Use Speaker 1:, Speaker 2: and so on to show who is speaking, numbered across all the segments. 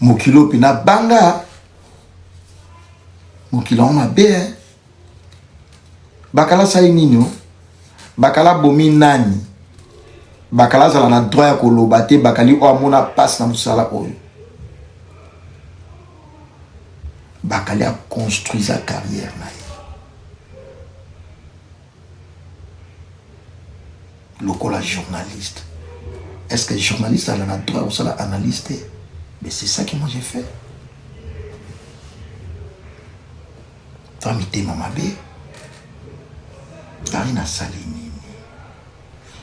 Speaker 1: Mokili oyo mpena banga mokili yango mabe eh? Bakala asali nini o? Bakala abomi nani? Bakala azala na droit ya koloba te. Bakali oyo amona mpasi na mosala oyo. Bakali aconstruisa carrière na ye lokola journaliste. Est-ce que journaliste a le droit kosala analyse te? Mais c'est ça que moi j'ai fait. Ta mitema mabe. Karine asali nini?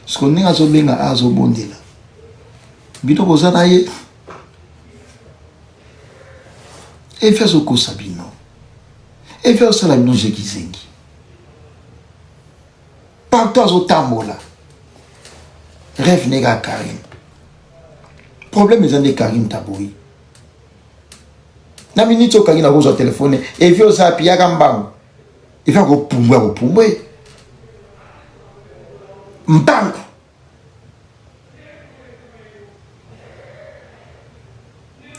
Speaker 1: Siko ndenge azobenga azobondela bino boza na ye efi azokosa bino efi azosala bino jekizengi partout azotambola rêve ne kaka Karine. Problème eza nde Karine taboyi na minute oyo Karine akozwa telefone evi oza api yaka mbangu evi akopumbwe akopumbwe mbangu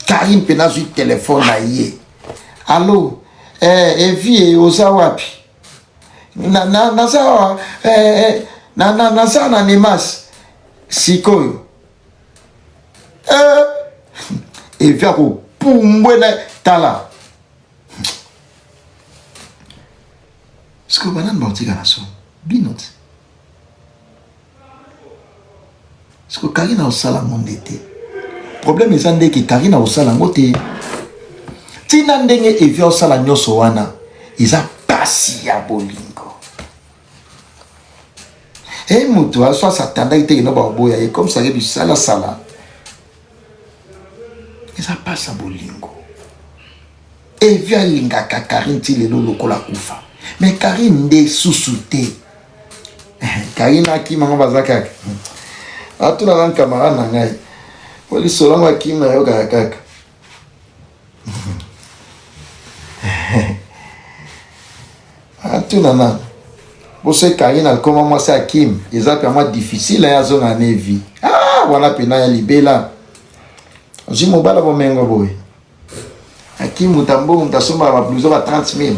Speaker 1: Karine mpe nazwi telefone na ye alo eh, evi oza wapi na, na, naza awa eh, eh, na, na, naza na nemas sikoyo eh, evi akopumbwe na tala sikoyo banani bakotika na so bino te sikoyo Karine akosala yango nde te problème eza nde ke Karine akosala yango te ntina ndenge evi akosala nyonso wana eza pasi ya bolingo e moto aso asatandaki te kino bakoboya ye comme sake bisalasala eza pasi ya bolingo Evi alingaka Karine ti lelo lokola kufa. Mais Karine nde susu te. Karine akima ngo baza kaka. Atuna na camarade na ngai. Po lisolo ngo akima yokaka kaka. Atuna na boso Karine akoma mwasi akim eza mpe mwa difficile ye azonga na evi. Ah wana pena ya libela. Ozwi mobala bomengo boye. Akim moto ya mbongo moto asombaka ba blouson ba 30 000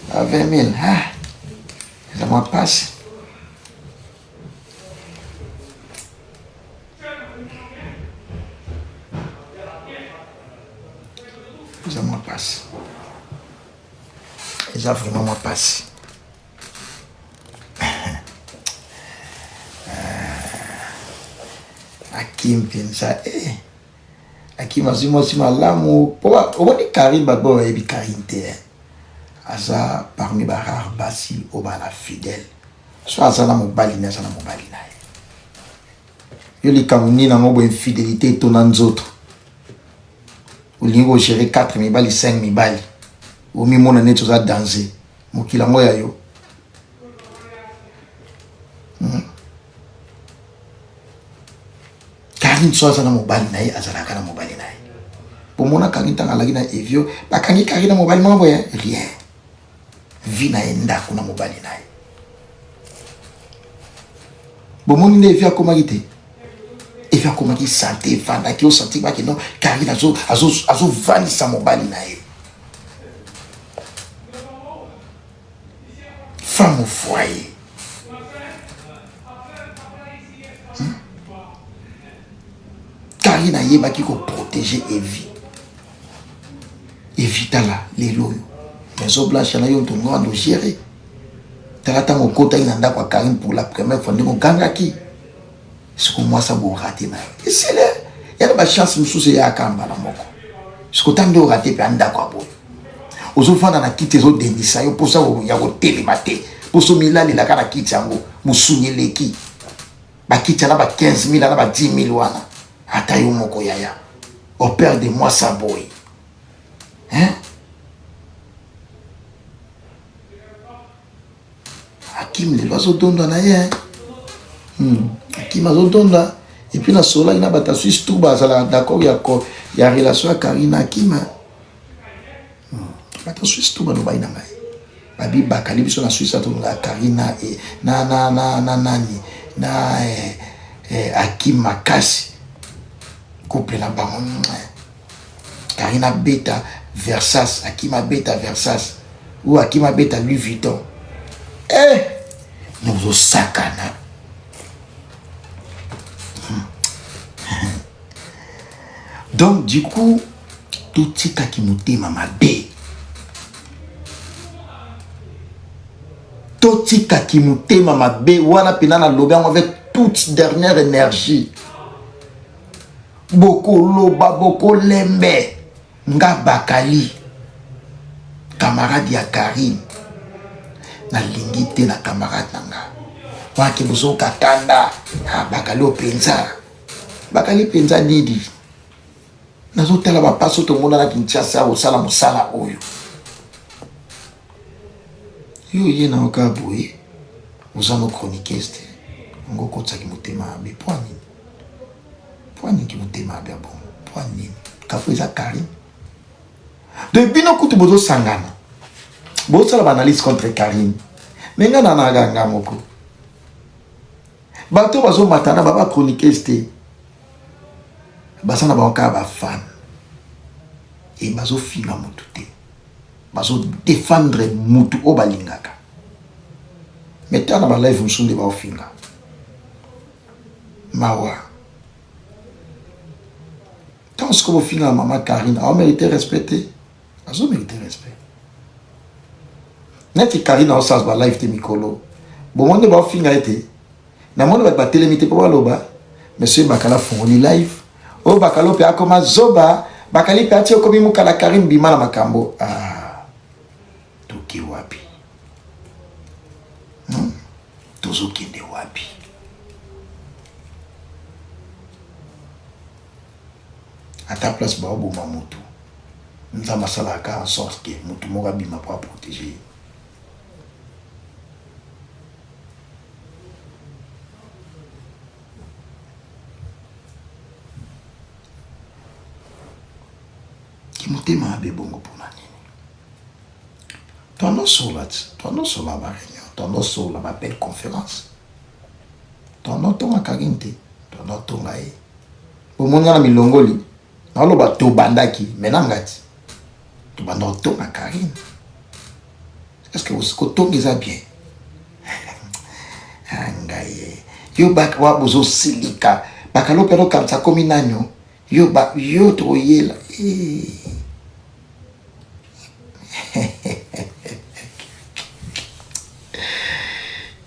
Speaker 1: ba 20 000 ah eza mwa mpasi. Eza mwa mpasi, eza vraiment mwa mpasi. Akim mpenza eh. Akim azwi mwasi malamu po omoni Karine bato oyo bayebi Karine te eh. Aza parmi ba rare basi oyo bala fidèle so aza na mobali ne aza na mobali na ye yo likambo nini yango boye infidelité etona nzoto olingi kogere 4 mibali 5 mibali omimona neti oza danger mokili yango ya yo hmm. Karine so aza na mobali na ye azalaka na mobali na ye bomona Karine ntango alaki na Evio bakangi Karine na mobali moko boye rien vie na ye ndako na mobali na ye bomoni nde Evio akomaki te Evio akomaki sante efandaki osanti baki no Karine azovandisa mobali na ye femme au foyer hmm? Karine ayebaki koprotege Evi. Evi tala lelo oyo Maison Blanche na yo ntongo wana ogere tala ntango okotaki na ndako ya Karine pour la première fois ndenge ogangaki siko mwasi aborate na yo esele ya na bachance mosusu eyaka mbala moko siko ntango nde orate mpe andako ya boye ozofanda na kiti ezodendisa yo mposa ya kotelema te mposa omilalelaka na kiti yango mosuni eleki bakiti na ba 15 000 na ba 10 000 wana ata yo moko yaya operde mwasi aboye hein? Akim lelo azodondwa na ye Akim azodondwa et puis nasololaki na bato ya Suisse tout bazalaka d'accord ya, ya relation ya Karine Akim Bato ya Suisse tout balobaki na ngai babi bakali biso na Suisse atolingaka Karine na, eh, na, na, na, na nani na eh, eh, Akim makasi couple na bango. Karine abeta Versace, akima abeta Versace ou akima abeta Louis Vuitton. Eh, nozosakana. Donc du coup, totikaki motema mabe. Totikaki motema mabe wana mpena nalobi yango avec toute dernière énergie. Bokoloba bokolembe nga bakali camarade ya Karine nalingi te na camarade na nga waki bozoka kanda ah, bakali oyo mpenza bakali mpenza nini nazotala bapasi oyo tomona na Kinshasa kosala mosala oyo yo ye na yoka boye oza no chroniqueuse te yango okotisaki motema mabe mpo nini mpo nini kimotema mabe ya bongo mpo nini kafo eza Karine de bino kutu bozosangana bozosala baanalyse contre Karine me ngai nanaka nga moko bato bazomatana ba bachroniqueuse te baza na bango kaka bafan e bazofinga motu te bazodefendre motu oyo balingaka me tala na balive mosusu nde baofinga mawa ntango sikoyo bofingaka mama Karine aomérite respect te azomérite respect neti Karine aosala balive te mikolo bomoni nde baofinga ye te namoni bato batelemi te mpo baloba monsieur bakala afungoli live oyo bakala mpe akoma zoba bakali mpe ati okomi mokala Karine bima na makambo ah, toke wapi hmm? tozokende wapi ata place baoboma motu nzambe asalaka en sorte ke motu moko abima mpo aprotege ye kimotema mabe bongo mpona nini tonosola ti tonosola bareunion tonosola babelle conférence tonotonga Karine te tonotonga ye bomoni nga na milongoli naoloba tobandaki me na nga ti tobanda kotonga Karine est ce que kotonga eza bien ah, ngai ye yo wa bozosilika bakalo mpe nokanisa komi nanyo yo ba yo tokoyela eh.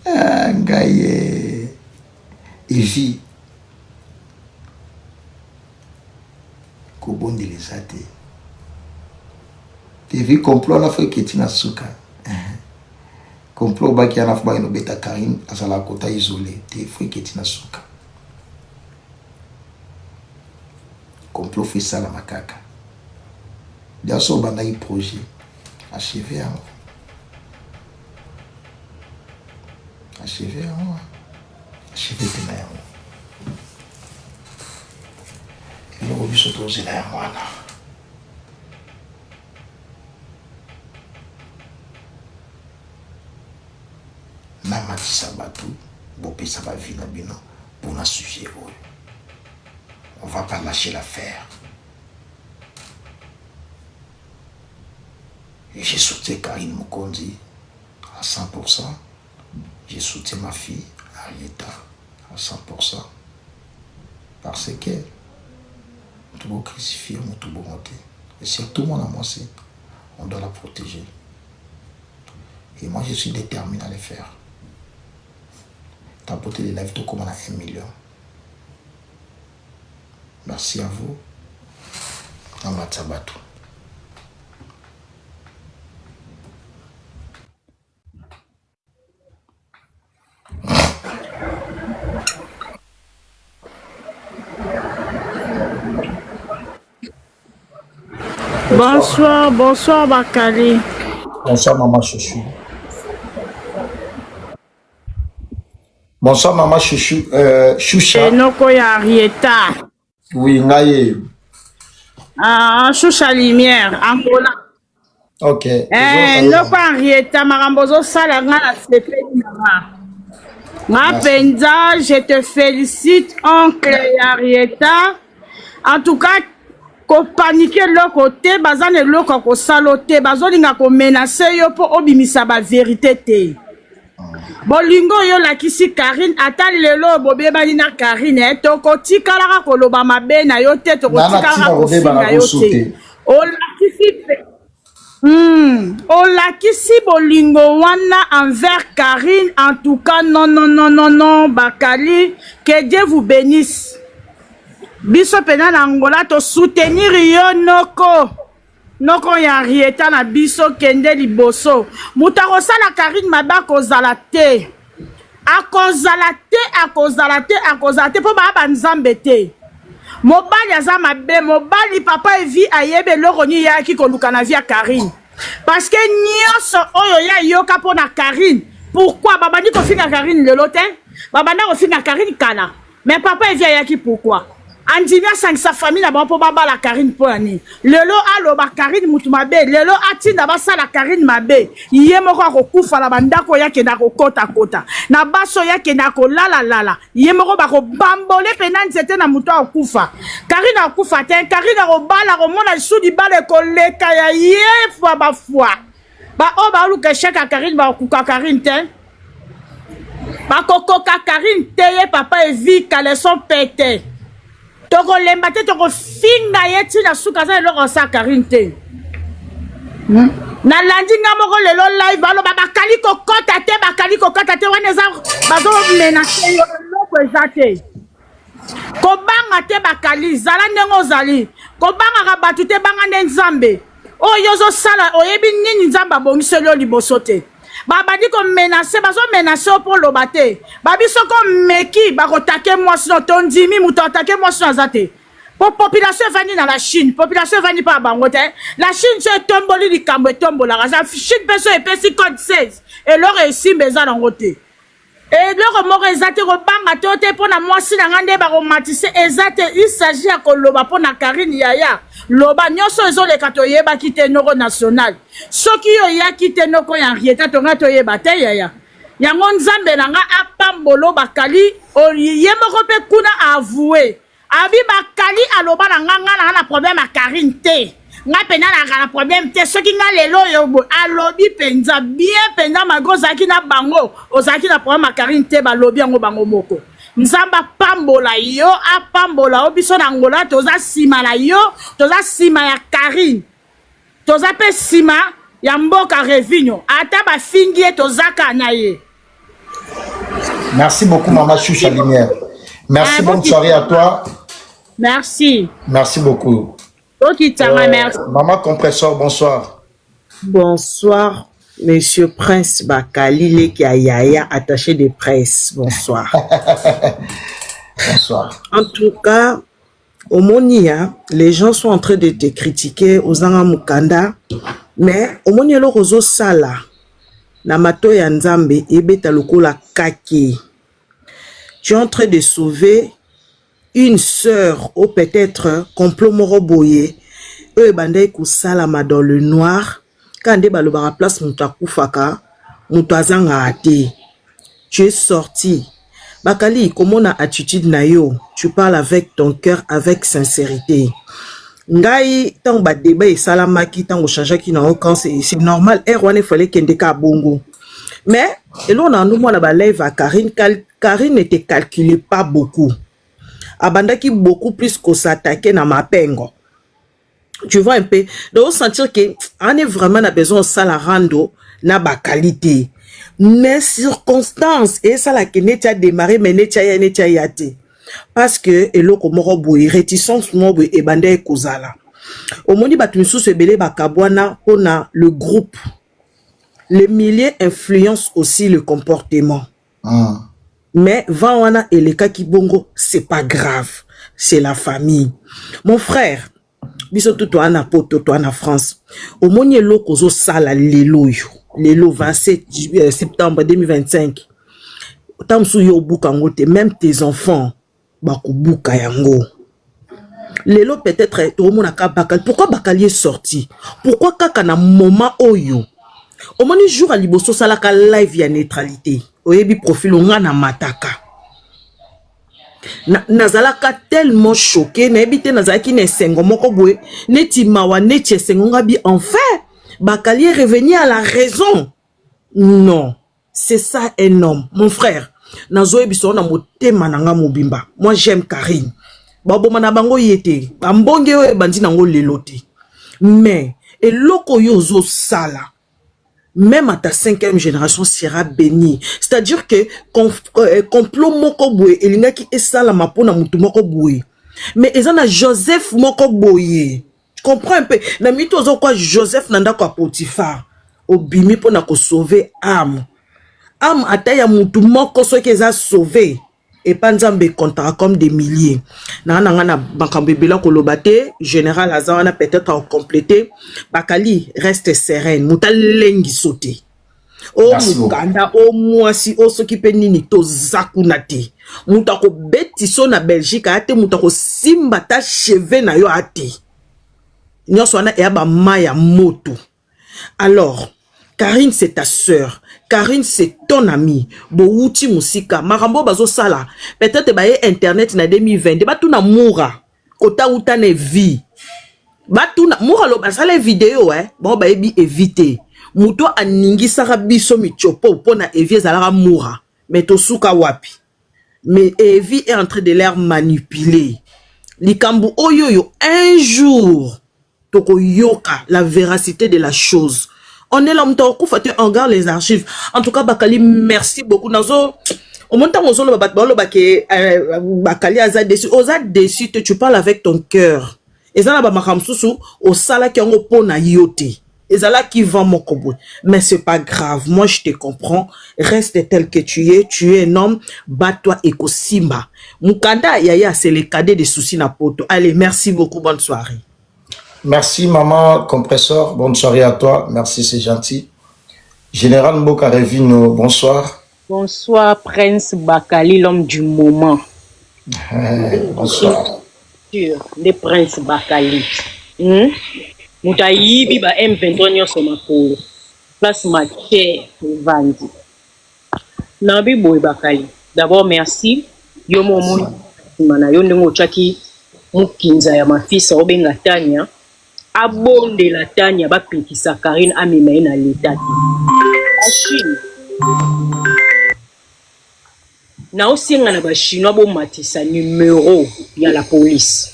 Speaker 1: ah, ngai ye evi kobondela eza te evi complot wana fo eketi na suka complot obaki wana fo bakende obeta Karine azalaka kota isole te fo eketi na suka complot fo esalama kaka biso obandaki projet achevé yango achevé yango achevé mpena yango eloko biso tozela yango wana namatisa bato bopesa bavi na bino mpona sujet oyo on va pas lâcher l'affaire je soutiens Karine Mokonzi à 100%. Je soutiens ma fille Arieta à 100%. Parce que tout crucifié, tout bonté. Et surtout mon amour, on doit la protéger. Et moi, je suis déterminé à le faire. Tapoter les lives, tout comme on a 1 million. Merci à vous. Namatisa bato.
Speaker 2: Bonsoir, bonsoir Bakali.
Speaker 1: Bonsoir Maman Chouchou. Bonsoir Maman Chouchou. Choucha.
Speaker 2: Enoko ya Arieta.
Speaker 1: Oui, ngai.
Speaker 2: Ah, Choucha Lumière, Angola.
Speaker 1: Ok.
Speaker 2: Eh, noko Henrietta, makambo ozosala nga na sepeli na nga. Nga mpenza, je te félicite, oncle Henrietta. En tout cas, Kopanike eloko te, baza na eloko ya kosala te, bazolinga komenacer yo mpo obimisa bavérité te. Bolingo oyo olakisi Karine, ata lelo bobebani na Karine, tokotikalaka koloba mabe na yo te, tokotikalaka kofinga yo te. Olakisi bolingo wana envers Karine. En tout cas, non, non, non, non, non, Bakali, que Dieu vous bénisse. Biso mpenza na Angola tosoutenir yo, noko, noko ya Henrietta na biso. Kende liboso. Moto akosala Karine mabe akozala te, akozala te, akozala te, akozala te, mpo baya banzambe te. Mobali aza mabe. Mobali, papa Evi ayebi eloko nini eyaki koluka na vie ya Karine, parce que nyonso oyo ye ayoka mpo na Karine. Pourquoi babandi kofinga Karine lelo te? Babanda kofinga Karine kala, mais papa Evi ayaki pourquoi? Andimi asangisa famille na bango mpo babala Karine. Mpo ya nini lelo aloba Karine mutu mabe? Lelo atinda basala Karine mabe. Ye moko akokufa na bandako oyo akenda kokotakota na basi, oyo akenda kolalalala. Ye moko bakobambole mpena nzete na moto, akokufa. Karine akufa te. Karine akobala, komona lisusu libala ekoleka ya ye fois bafoi. Baoyo baoluka échec ya Karine bakokuka Karine te, bakokoka Karine te. Ye papa Evi, caleçon pete, tokolemba te, tokofinga ye ntina suka. Aza eloko osala Karine te. Nalandi nga moko lelo live, baloba bakali kokɔta te, bakali kokɔta te. Wana eza bazomenacer yo, eloko eza te. Kobanga te, Bakali, zala ndenge ozali. Kobangaka bato te, banga nde Nzambe. Oyo ozosala, oyebi nini Nzambe abongiseli yo liboso te. Babandi komenacer, bazomenacer yo mpo oloba te. Babi soki omeki, bakotake mwasi no. Tondimi moto atake mwasi no aza te, po population evandi na la Chine. Population evandi mpo ya bango te. La Chine so etomboli likambo, etombolaka la Chine mpe so epesi code 16, eloko esimba eza nango te. Eloko moko eza te. Kobanga to te mpo na mwasi na nga nde bakomatise eza te. Il s'agit ya koloba mpo na Karine. Yaya, loba nyonso ezoleka. Toyebaki te, noko national. Soki yo oyaki te, noko ya Henrietta, tonga toyeba te, yaya. Yango Nzambe na nga apambolo Bakali. Ye moko mpe kuna avoue abi Bakali aloba na nga, nga na nga na problème ya Karine te, nga mpenza nalaka na problème te. Soki nga lelo oyo boye alobi mpenza bien mpenza, malgré ozalaki na bango, ozalaki na problème ya Karine te. Balobi yango bango moko. Nzambe apambola yo, apambola yo. Biso na Angola toza nsima na yo, toza nsima ya Karine, toza mpe nsima ya mboka Revinho. Ata bafingi ye, tozaka na ye.
Speaker 1: Merci beaucoup, Maman Choucha Lumière. Merci, ah, bonne soirée à toi.
Speaker 2: Merci.
Speaker 1: Merci beaucoup.
Speaker 2: Okitanga, merci.
Speaker 1: Maman Compresseur, bonsoir.
Speaker 3: Bonsoir, Monsieur Prince Bakali, leki Yaya, attaché de presse. Bonsoir.
Speaker 1: Bonsoir.
Speaker 3: En tout cas, omoni, les gens sont en train de te critiquer, ozanga mukanda, mais omoni eloko ozosala na mato ya Nzambe ebeta lokola kake. Tu es en train de sauver une sœur ou peut-être complot moko boye oyo ebandaki kosalama dans le noir. Kaka nde balobaka, place moto akufaka, moto azangaka te. Tu es sorti, Bakali, komona attitude na yo, tu parles avec ton cœur, avec sincérité. Ngai, ntango badébat esalamaki, ntango ochangeaki na yo camp, c'est normal. Ere wana efale kende ka bongo. Mais eloko na ando mwana balive ya Karine, Karine ne te calculait pas beaucoup. Abandaki beaucoup plus kos'attaquer na mapengo, tu vois un peu. Donc sentir que on est vraiment na besoin osala rando na baqualité, mais circonstance esalaki neti adémarrer, mais neti aya, neti aya te, parce que eloko moko boye, réticence moko boye ebanda ekozala. Omoni bato misusu ebele bakabwana mpona le groupe. Le milieu influence aussi le comportement. Mais vent wana elekaki bongo, c'est pas grave, c'est la famille. Mon frère, biso tu toa na Poto, toa na France. Omoni eloko ozosala lelo oyo, lelo 27 septembre 2025, ntango mosusu yo obuka yango te, même tes enfants bakobuka yango. Lelo peut-être tokomonaka Bakali. Pourquoi Bakali est sorti? Pourquoi kaka na moment oyo? Omoni jour ya liboso osalaka live ya neutralité, oyebi profil onga na mataka. Nazalaka tellement choqué, nayebi te, nazalaki na esengo moko boye, neti mawa, neti esengo. Nga bi enfin Bakali est revenu à la raison. Non, c'est ça un homme, mon frère. Nazoyebisa yo na motema na nga mobimba, moi j'aime Karine. Baboma na bango ye te, bambonge oyo ebandi nango lelo te. Mais eloko oyo ozosala, même à ta cinquième génération sera bénie. C'est-à-dire que complot moko boye elingaki esalama mpona motu moko boye, mais eza na Joseph moko boye. Comprends un peu na mito ozokwa Joseph na ndako ya Potifar, obimi mpona kosauver âme, âme ata ya mutu moko. Soki eza sauvé epa Nzambe, ekontaka comme des milliers. Na nga na makambo ebele koloba te. Général aza wana, peut-être acompléter. Bakali, reste sereine, moto alengiso te. O mokanda o mwasi o soki mpe nini, toza kuna te. Moto akobetiso na Belgique aya te, moto akosimba ta cheve na yo aya te. Nyonso wana eya bama ya moto. Alors Karine, c'est ta sœur. Karine, c'est ton ami. Bowuti mosika. Makambo bazosala, peut-être baye internet na 2022. Batuna Mura kota uta na vie, batuna Mura lo basala video eh bango bayebi éviter. Moto aningisaka biso mitiopo mpo na Evi ezalaka Mura, mais tosuka wapi? Mais Evi est en train de l'air manipuler. Likambo oyo oyo, un jour tokoyoka la véracité de la chose. On est là, moto akokufa te, on garde les archives. En tout cas Bakali, merci beaucoup. Nazo omoni ntango ozoloba, bato baoloba ke Bakali aza déçu. Oza déçu te, tu parles avec ton cœur. Eza na bamakambo mosusu osalaki yango mpo na yo te, ezalaki vent moko boye, mais c'est pas grave. Moi je te comprends, reste tel que tu es. Tu es un homme, bat-toi, ekosimba. Mukanda yaya, c'est le cadet des soucis na poto. Allez, merci beaucoup, bonne soirée.
Speaker 1: Merci maman compresseur, bonne soirée à toi. Merci, c'est gentil. Général Mboka Revino, bonsoir.
Speaker 4: Bonsoir Prince Bakali, l'homme du moment.
Speaker 1: Bonsoir.
Speaker 4: Nde Prince Bakali. Moto ayibi ba M23 nyonso makolo. Place matière evandi. Nabi boye Bakali. D'abord merci. Yo mo omoni nsima na yo ndenge otiaki mokinza ya mafisa obenga Tania, abondela Tania bapekisa Karine amema ye na leta te. Chine naosenga na Bachinois bomatisa numero ya la police.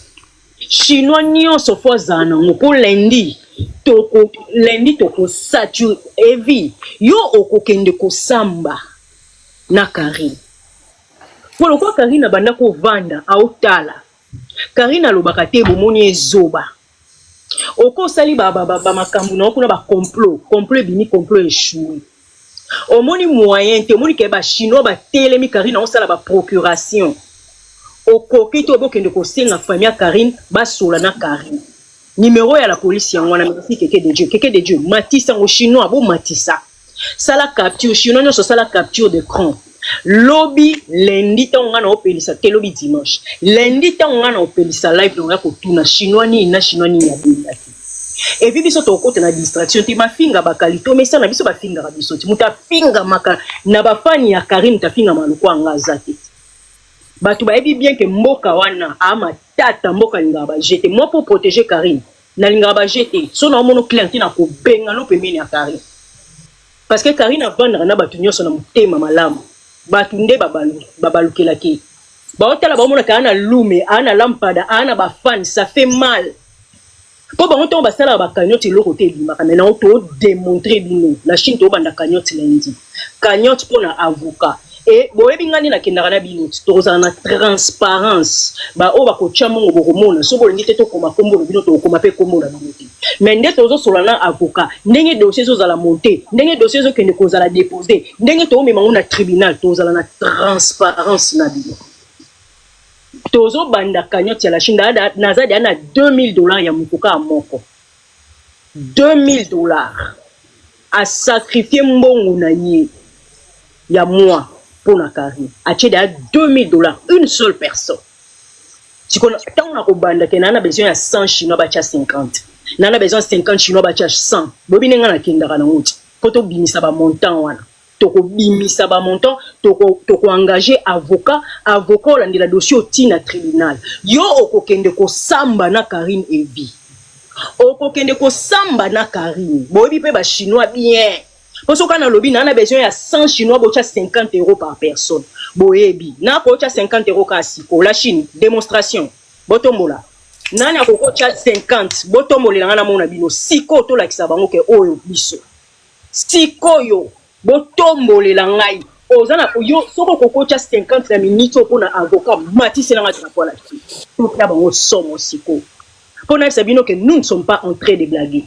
Speaker 4: Chinois nyonso fo azala nango mpo lundi toko, lundi tokosatu Evi. Yo okokende kosamba na Karine mpo lokwa Karine abanda kovanda aotala. Karine alobaka te, bomoni ezoba okosali bamakambo na yo kuna, bacomplot, complot ebimi, complot échoué. Omoni moyen te, omoni ke Bachinois batelemi. Karine aosala baprocuration, okoki te. Obokende kosenga famille ya Karine basola na Karine. Numéro ya la police yango wana. Merci Keke de Dieu, Keke de Dieu, matisa yango. Chinois bomatisa, sala capture. Chinois nyonso sala capture d'écran. Lobi lundi ntango ngai na opelisa te, lobi dimanche, lundi ntango ngai na opelisa live, na oya kotuna Chinois nini na Chinois nini abengaki. Et puis biso tokota na distraction te. Mafinga Bakali tomesana, biso bafingaka biso te. Moto afingamaka na bafani ya Karine, moto afingama lokwa nga aza te. Bato bayebi bien ke mboka wana amatata, mboka alingaka baje te. Moi, pour protéger Karine, nalingaka baje te. So naomono clair te na kobenga no pembeni ya Karine, parce que Karine avandaka na bato nyonso na motema malamu. Bato nde babalukelaki, baotala, baomonaka aa na lume, aa na lampada, aa na bafani. Ça fait mal mpo bango ntango basalaka bacagnotte, eloko te ebimaka. Mai nango todémontrer bino na Chine, tobanda cagnotte lundi, cagnotte mpo na avocat. E boyebi ngai nde nakendaka na bino ti tokozala na transparence. Baoyo bakotya mbongo bokomona. So bolingi te tokoma kombo na bino, tokokoma mpe kombo na bino te. Mais nde tozosola na avocat, ndenge dossier ezozala monté, ndenge dossier ezokende kozala déposé, ndenge toomema ngo na tribunal, tozala na transparence na bino. Tozobanda cagnotte ya la Chine. Naza deya na 2000 $ ya moto kaka moko, 2000 $. Asacrifier mbongo na ye ya moi mpo na Karine, atie deya 2000 $, une seule personne. Sikoyo ntango na kobanda ke naa na besoin ya 100 Chinois batya 50, naa na besoin ya 50 Chinois batya 100, boyebi ndenge nakendaka nango ti mpo tobimisa bamontant wana. Tokobimisa bamontant, tokoengage avocat. Avocat olandela dossier otina tribunal. Yo okokende kosamba na Karine Evi, okokende kosamba na Karine. Boyebi mpe bachinois bien, mpo soki nalobi naa na besoin ya 100 chinois, botya 50 € par personne. Boyebi nakotya 50 € kaka siko. La Chine, démonstration, botombola. Nani akokotya 50? Botombolela nga namona bino sikoyo. Tolakisa bango ke oyo biso sikoyo. Botombolela ngai. Oza na yo, soki okokotya 50 na minute oyo mpona avocat, matiselanga drapeau la Chine. Topia bango somo sikoyo, mpo nayebisa bino ke nous ne sommes pas en train de blaguer.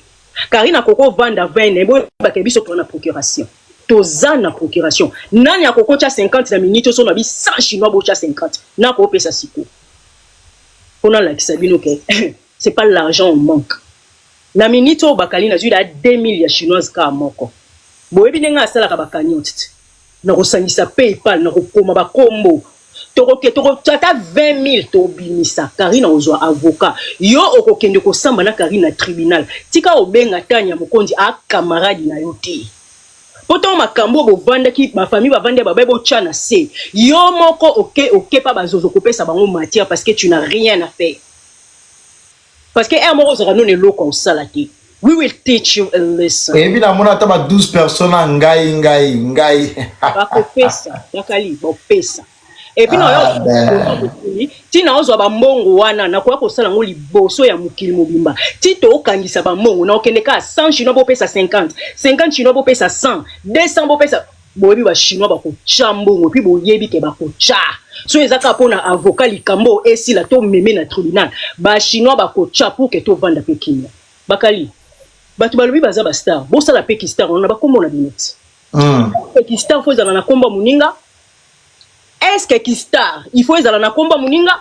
Speaker 4: Karine akokovanda 20, boyebake biso toza na procuration, toza na procuration. Nani akokotya 50 na minute? So na bi 100 chinois botya 50, nakopesa sikoyo mpo nalakisa bino ke c'est pas l'argent on manque. Na minute oyo bakali, nazwi la 2000 ya chinoise kaka moko. Boyebi ndenge asalaka bacagnotte te, na kosangisa PayPal, na kokoma bakombo. Tokoke tokotya ata 20 000, tobimisa. Karine ozwa avocat, yo okokende kosamba na Karine na tribunal. Tika obenga Tania Mokonzi, acamarade na yo te, mpo ntango makambo oyo bovandaki, bafamille bavandi ya babai, botya na se. Yo moko oke okepa bazozo kopesa bango matière, parce que tu n'as rien à faire, parce que ere moko ozalaka nano eloko osala te. We will teach you a lesson.
Speaker 1: Oyebi, namona ata ba 12 personnes na ngai ngai ngai.
Speaker 4: Bakopesa, bakali bopesa. Et puis na yo ntina ozwa bambongo wana, nakoya kosala yango liboso ya mokili mobimba. Ti tookangisa bambongo, na okende kaka 100 chinois bopesa 50, 50 chinois bopesa 100, 200 bopesa. Boyebi bachinois bakotya mbongo, et puis boyebi ke bakotya. So eza kaka mpona avocat, likambo esila, tomeme na tribunal, bachinois bakotya pour ke tovanda mpe kimia. Bakali, bato balobi baza bastar, bosala mpe kistar wana bakombo na bino ti. Kistar faut ezala na kombo ya moninga. Est ce que kistar il faut ezala na kombo ya moninga?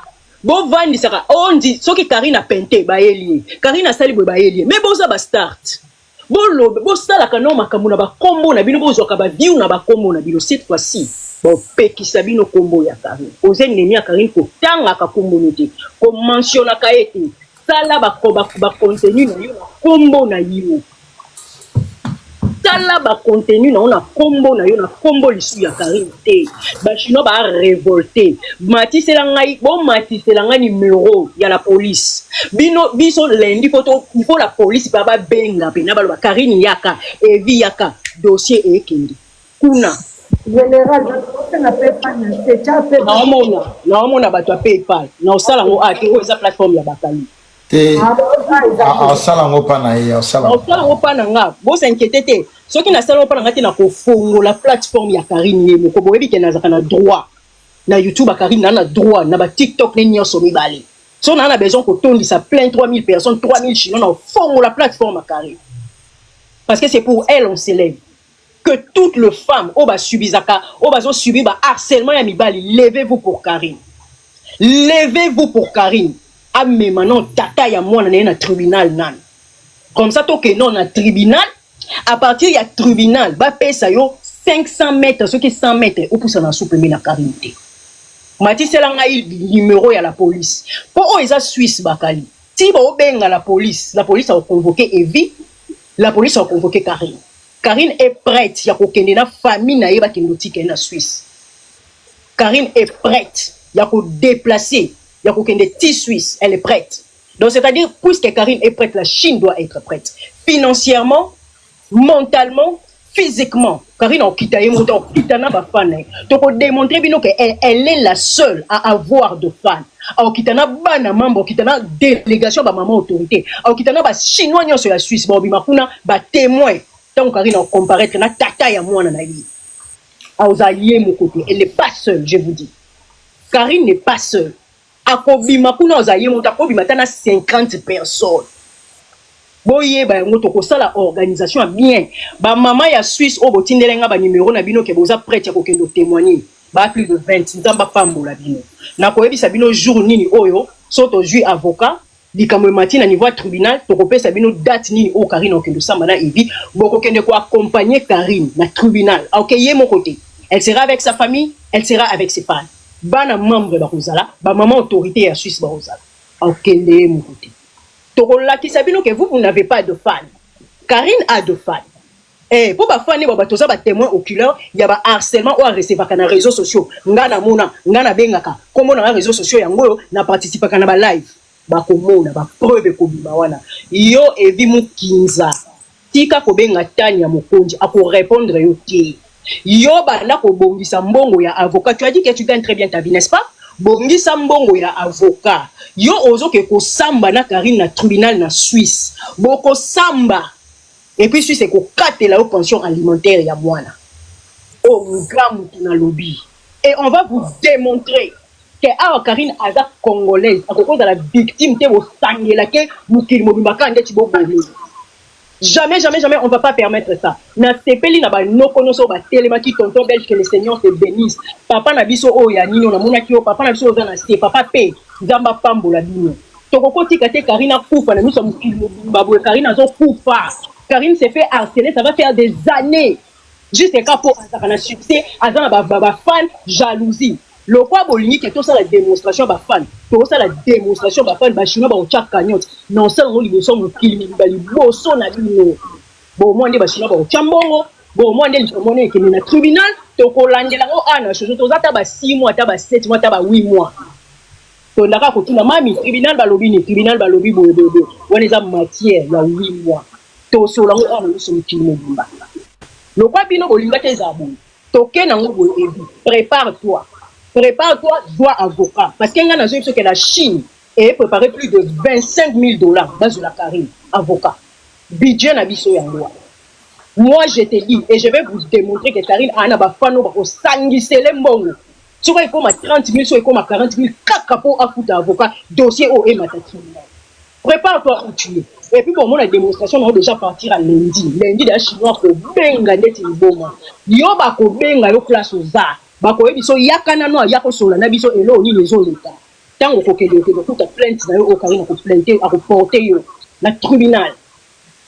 Speaker 4: Bovandisaka ondi soki Karine apente, bayeli ye. Karine asali boye, bayeli ye. Mais boza bastar, bolobe, bosalaka no makambo na bakombo na bino, bozwaka baview na bakombo na bino. Cette fois-ci bopekisa bino kombo ya Karine. Oza ennemi ya Karine, kotangaka kombo no te, komentionnaka ye te. Sala bacontenu na yo na kombo na yo, tala bacontenu na yo na kombo na yo, na kombo lisu ya Karine te. Bachinois barévolte. Matisela ngai, bomatisela ngai numero ya la police. Bino biso lundi, il faut la police mpe babenga mpena, baloba Karine yaka, Evi yaka, dossier ekende kuna.
Speaker 2: Général, osenga PayPal na se, tya pe.
Speaker 4: Naomona bato ya PayPal na osala yango a te. Oyo eza plateforme ya bakali.
Speaker 1: Te, asala yango mpa na ye, asala.
Speaker 4: Osala yango mpa na nga, bos'inquiéter te. Soki nasala yango mpa na nga te, na kofongola plateforme ya Karine ye moko. Boyebi ke nazalaka na droit na YouTube ya Karine, naa na droit na baTikTok ne nyonso mibale. So naa na besoin kotondisa plein 3000 personnes, 3000 chinois, na kofongola plateforme ya Karine, parce que c'est pour elle on s'élève. Que toutes les femmes oyo basubisaka, oyo bazosubir baharcèlement ya mibali, levez-vous pour Karine, levez-vous pour Karine. Amema non tata ya mwana na ye na tribunal nani, comme ça tokende na tribunal. À partir ya tribunal, bapesa yo 500 mètres, soki 100 mètres, opusa na su pembe na Karine te. Matisela ngai numero ya la police, mpo oyo eza Suisse. Bakali ti baobenga la police, la police akoconvoke Evi, la police akoconvoke Karine. Karine est prête ya kokende na famille na ye, bakende otika ye na Suisse. Karine est prête ya kodéplacer, ya kokende ti Suisse, elle est prête. Donc c'est-à-dire, puisque Karine est prête, la Chine doit être prête financièrement, mentalement, physiquement. Karine okita ye moto, okita na bafan na ye. Tokodémontrer bino ke elle est la seule à avoir de fans. Aokita na bana mambo, okita na délégation bamama autorité, aokita na bachinois nyonso ya Suisse, baobima kuna batémoin. Ntango Karine akomparaître na tata ya mwana na ye, aoza ye moko te. Elle n'est pas seule, je vous dis, Karine n'est pas seule. Akobima kuna, oza ye moto, akobima ata na 50 personnes. Boyeba yango, tokosala organisation ya bien. Bamama ya Suisse oyo botindela nga banimero na bino ke boza prête ya kokende otémoigner, ba plus de 20, Nzambe apambola bino. Nakoyebisa bino jour nini oyo so tozwi avocat, likambo emati na niveau ya tribunal, tokopesa bino date nini oyo Karine okende osamba na Evi. Bokokende koaccompagner Karine na tribunal. Ok, ye moko te, elle sera avec sa famille, elle sera avec ses fans. Bana membre bakozala, bamama autorité ya Suisse bakozala. Akokende ye moko te. Tokolakisa bino ke vous, vous n'avez pas de fan, Karine a de fan. Eh, po ba fans ba toza ba témoin oculaire ya ba harcèlement oyo arecevaka na réseaux sociaux. Nga namona, nga nabengaka kombo na nga réseaux sociaux yango oyo na participaka na ba live. Bakomona ba preuve ekobima wana. Yo Evi Mukinza, tika kobenga Tania Mokonzi, akorépondre yo te. Yo banda kobongisa mbongo ya avocat. Tu as dit que tu gagnes très bien ta vie, n'est-ce pas? Bongisa mbongo ya avocat. Yo ozoke kosamba na Karine na tribunal na Suisse, bokosamba et puis Suisse ekokatela yo pension alimentaire ya mwana oyo. Nga mutu nalobi et on va vous démontrer que awa Karine aza Congolaise, akoki kozala victime te. Bosangela ke mokili mobimba kaka ndeti bobomi. Jamais, jamais, jamais, on va pas permettre ça. Nasepeli na banoko nyonso oyo batelemaki. Tonton Belge, que le Seigneur te bénisse. Papa na biso oyo ya nini, namonaki yo, papa na biso oza na se, papa mpe Nzambe apambola bino. Tokokotika te Karine akufa na miso ya mokili mobimba boye. Karine azokufa, Karine s'est fait harceler, ça va faire des années, juste ka mpo azalaka na succès, aza na bafan. Jalousie lokwa bolingi ke tosala démonstration bafan, tosala démonstration bafan. Bachinois bakotya cagnotte na osala yango liboso ya mokili mobimba, liboso na bino. Bomwa nde bachinois bakotya mbongo, bomwa nde likambo wana ekende na tribunal. Tokolandela yango awa na soso. Toza ata ba 6 mois, ata ba 7 mois, ata ba 8 mois, tondaka kotuna mami tribunal balobi nini, tribunal balobi boye boye boye. Wana eza matière ya 8 mois. Tosola yango awa na miso mokili mobimba. Lokwa bino bolingaki ezala boye, toke nango boye. Evi, prépare toi, prépare toi, zwa avocat, parce que ngai nazoyebi biso ke la Chine eye préparé plus de 25 000 $ bazwela Karine avocat. Budget na biso yango wana. Moi, je te dis et je vais vous démontrer que Karine aa na bafano bakosangisele mbongo, soki ekóma 30 000, soki ekóma 40 000, kaka mpo afuta avocat, dossier oyo emata tribunal. Prépare-toi où tu es. Et puis bon, la démonstration on déjà partir à lundi. Lundi déjà, Chinois kobenga ndeti liboma. Yo bakobenga yo place oza, bakoyebi biso yaka nano, ya kosola na biso elo nini ezoleka. Ntango okokende, okende okuta plainte na yo oyo Karine akoplainte, akoporte yo na tribunal.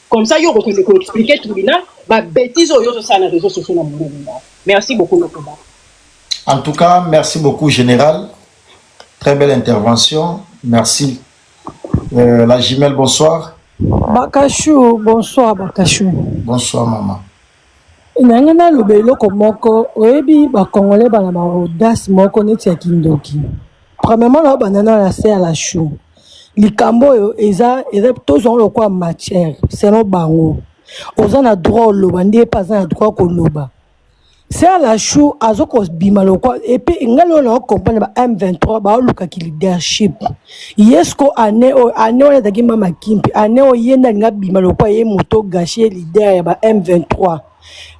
Speaker 4: Comme ça yo okokende koexpliquer tribunal babêtise oyo ozosala na réseaux sociaux na mongongo. Merci beaucoup, Lokoba.
Speaker 1: En tout cas, merci beaucoup, Général. Très belle intervention. Merci. La jumelle, bonsoir.
Speaker 5: Bakachou, bonsoir Bakachou.
Speaker 1: Bonsoir, maman.
Speaker 5: Nange naloba eloko moko. Oyebi, Bacongolais bana ba audace moko neti ya kindoki. Premièrement, na banda na la se ya la chou. Likambo oyo eza tozwango lokola matière selon bango. Oza na droit oloba, nde mpe aza na droit koloba. Se ya la chou azokobima lokwa. Et puis ngai oyo naocomprendre, ba M23 baolukaki leadership. Ye siko ane oyo, ane wana ezalaki mama Kimpi, ane oyo ye nde alingi abima lokwa ye moto gashi ye leader ya ba M23.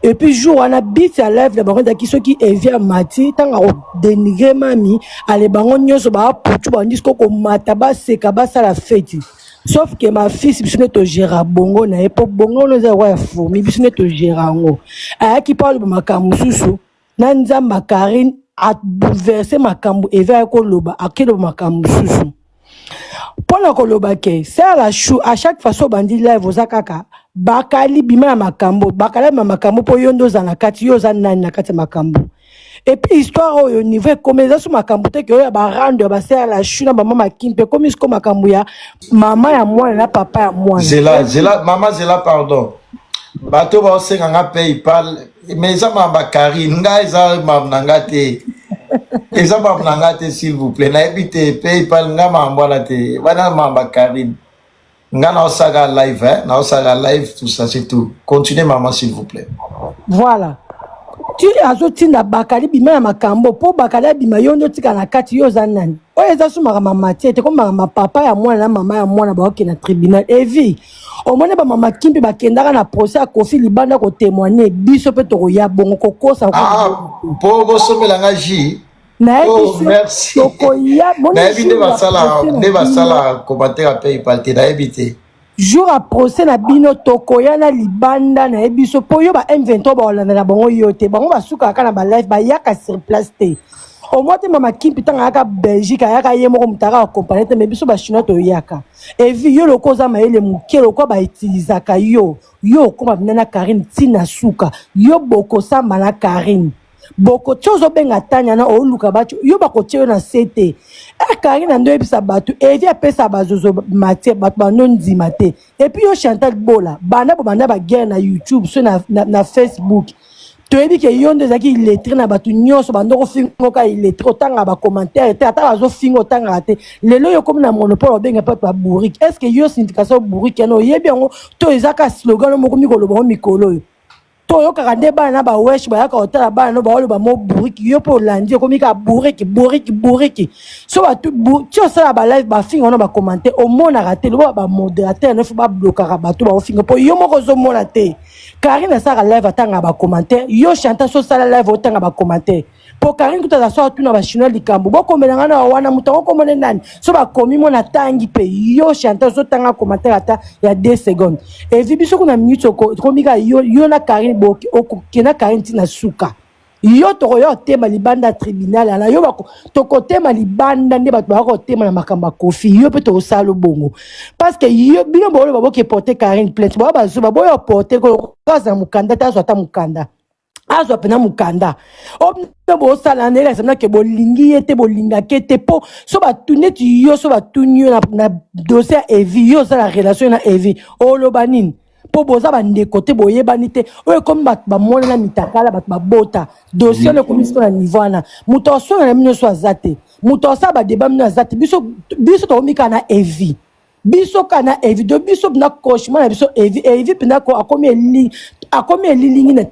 Speaker 5: Et puis jour wana, but ya live na bango ezalaki soki Evi amati, ntango akodénigrer mami ale, bango nyonso baaputu bandi siko komata, baseka, basala feti. Sauf que ma fils, biso nde togéra bongo na ye, mpo bongo wana eza lokwa ya fourmi, biso nde togéra yango. Ayaki mpo aloba makambo mosusu na Nzambe. Karine abouleverse makambo Eve ayaki koloba, akeloba makambo mosusu mpona koloba ke sala chou. À chaque fois so obandi live, oza kaka bakali bima ya makambo, bakali bima makambo, mpo yo nde oza na kati. Yo oza nani na kati ya makambo? Et puis histoire oyo, niveau ekomi, eza so makambo te ke oyo ya barando ya basala la chou na bamama Kimpe. Ekomi siko makambo ya mama ya mwana na papa ya mwana.
Speaker 1: Zela, Zela, maman Zela, pardon. Bato baosenga nga PayPal, mais eza makambo ya Karine, nga eza makambo na nga te. Eza makambo na nga te, s'il vous plaît. Nayebi te PayPal, nga makambo wana te. Wana makambo ya Karine. Nga naosaka live, hein? Naosaka live, tout ça, c'est tout. Continuez, maman, s'il vous plaît.
Speaker 5: Voilà, ti azotinda bakali bima ya makambo mpo bakali abima, yo nde otika na kati. Yo oza nani? Oyo eza so makambo matie te, ko makambo papa ya mwana na mama ya mwana baokende na tribunal. Evi omoni bamama Kimpi bakendaka na procès ya Kofi libanda kotémoigne. Biso mpe tokoya bongo kokosa.
Speaker 1: Ah, mpo bosombela nga jus.
Speaker 5: Nayebi.
Speaker 1: Oh, merci.
Speaker 5: Tokoya.
Speaker 1: Nayebi nde basala, nde basala commentaire ya PayPal te, nayebi te.
Speaker 5: Jour ya procès na bino, tokoya na libanda. Nayebi biso mpo yo ba M23 baolanda na bango yo te. Bango basukaka kaka na balive, bayaka sur place te. Omoi te, mama Kimpi ntango ayaka Belgique, ayaka ye moko, moto aka accompagne te. Mais biso Bachinois toyaka. Evi yo loko oza mayele moke, lokwa bautilisaka yo, yo okóma bina na Karine ntina suka, yo bokosamba na Karine. Boko ti ozobenga Tania na oluka bato yo bakotia yo na se te. Eh Karine ando yebisa bato Evi apesa bazozo matière bato bando ndima te. Et puis yo Chantal Bola banda bobanda ba guerre na YouTube so na, na, na Facebook. Toyebi ke yo nde ezalaki illettré na bato nyonso bando kofinga oka illettré otangaka ba commentaire te ata bazofinga otangaka te. Lelo yo okomi na monopole obenga mpe bato ba bourrique. Est-ce que yo signification bourrique yana oyebi yango to eza ka slogan moko mikoloba ngo mikolo oyo? Toyokaka nde bana na bawesh bayaka kotala bana no baoloba mo bourrique, yo mpe olandi okomi kaka bourrique bourrique bourrique. So bato ti osala balive bafinga wana bacommentaire omonaka te, loba bamodérateur nefo bablokaka bato baofinga mpo yo moko ozomona te. Karine asalaka live atangaka bacommentaire, yo Chantal so osala live otanga bacommentaire mpo Karine kuta aza so atuna bachinois likambo bokomela nga na wana moto yango komone nani so bakomi mo natangi mpe yo Chantal ozotanga commentaire ata ya 2 secondes. Evi biso kuna minute okomi kaka yo, yo na Karine okokenda Karine ntina suka yo tokoya otema libanda ya tribunal ala yo tokotema libanda nde bato bayaka kotema na makambo ya Kofi yo mpe tokosala lobongo parce que yo bino booloba boke porte Karine plainte boya bazoba boya oporte azala mokanda te azwa ata mokanda azwa mpena mokanda oyo bosala na elakisa ke bolingi ye te bolingaki ye te mpo so batu neti yo so batuni yo na, na dossier ya Evi yo osala relation na Evi oloba nini mpo boza bandeko te boyebani te oyo ekomi bato bamonana mitakala bato babota dossier wana ekomi siko na niveau wana moto asonga na bino nyonso aza te moto asala badeba bino aza te biso biso tokomi kaka na Evi biso kaka na Evi do biso mpena cauchemar na biso Evi Evi mpena akomi eli akomi elilingi na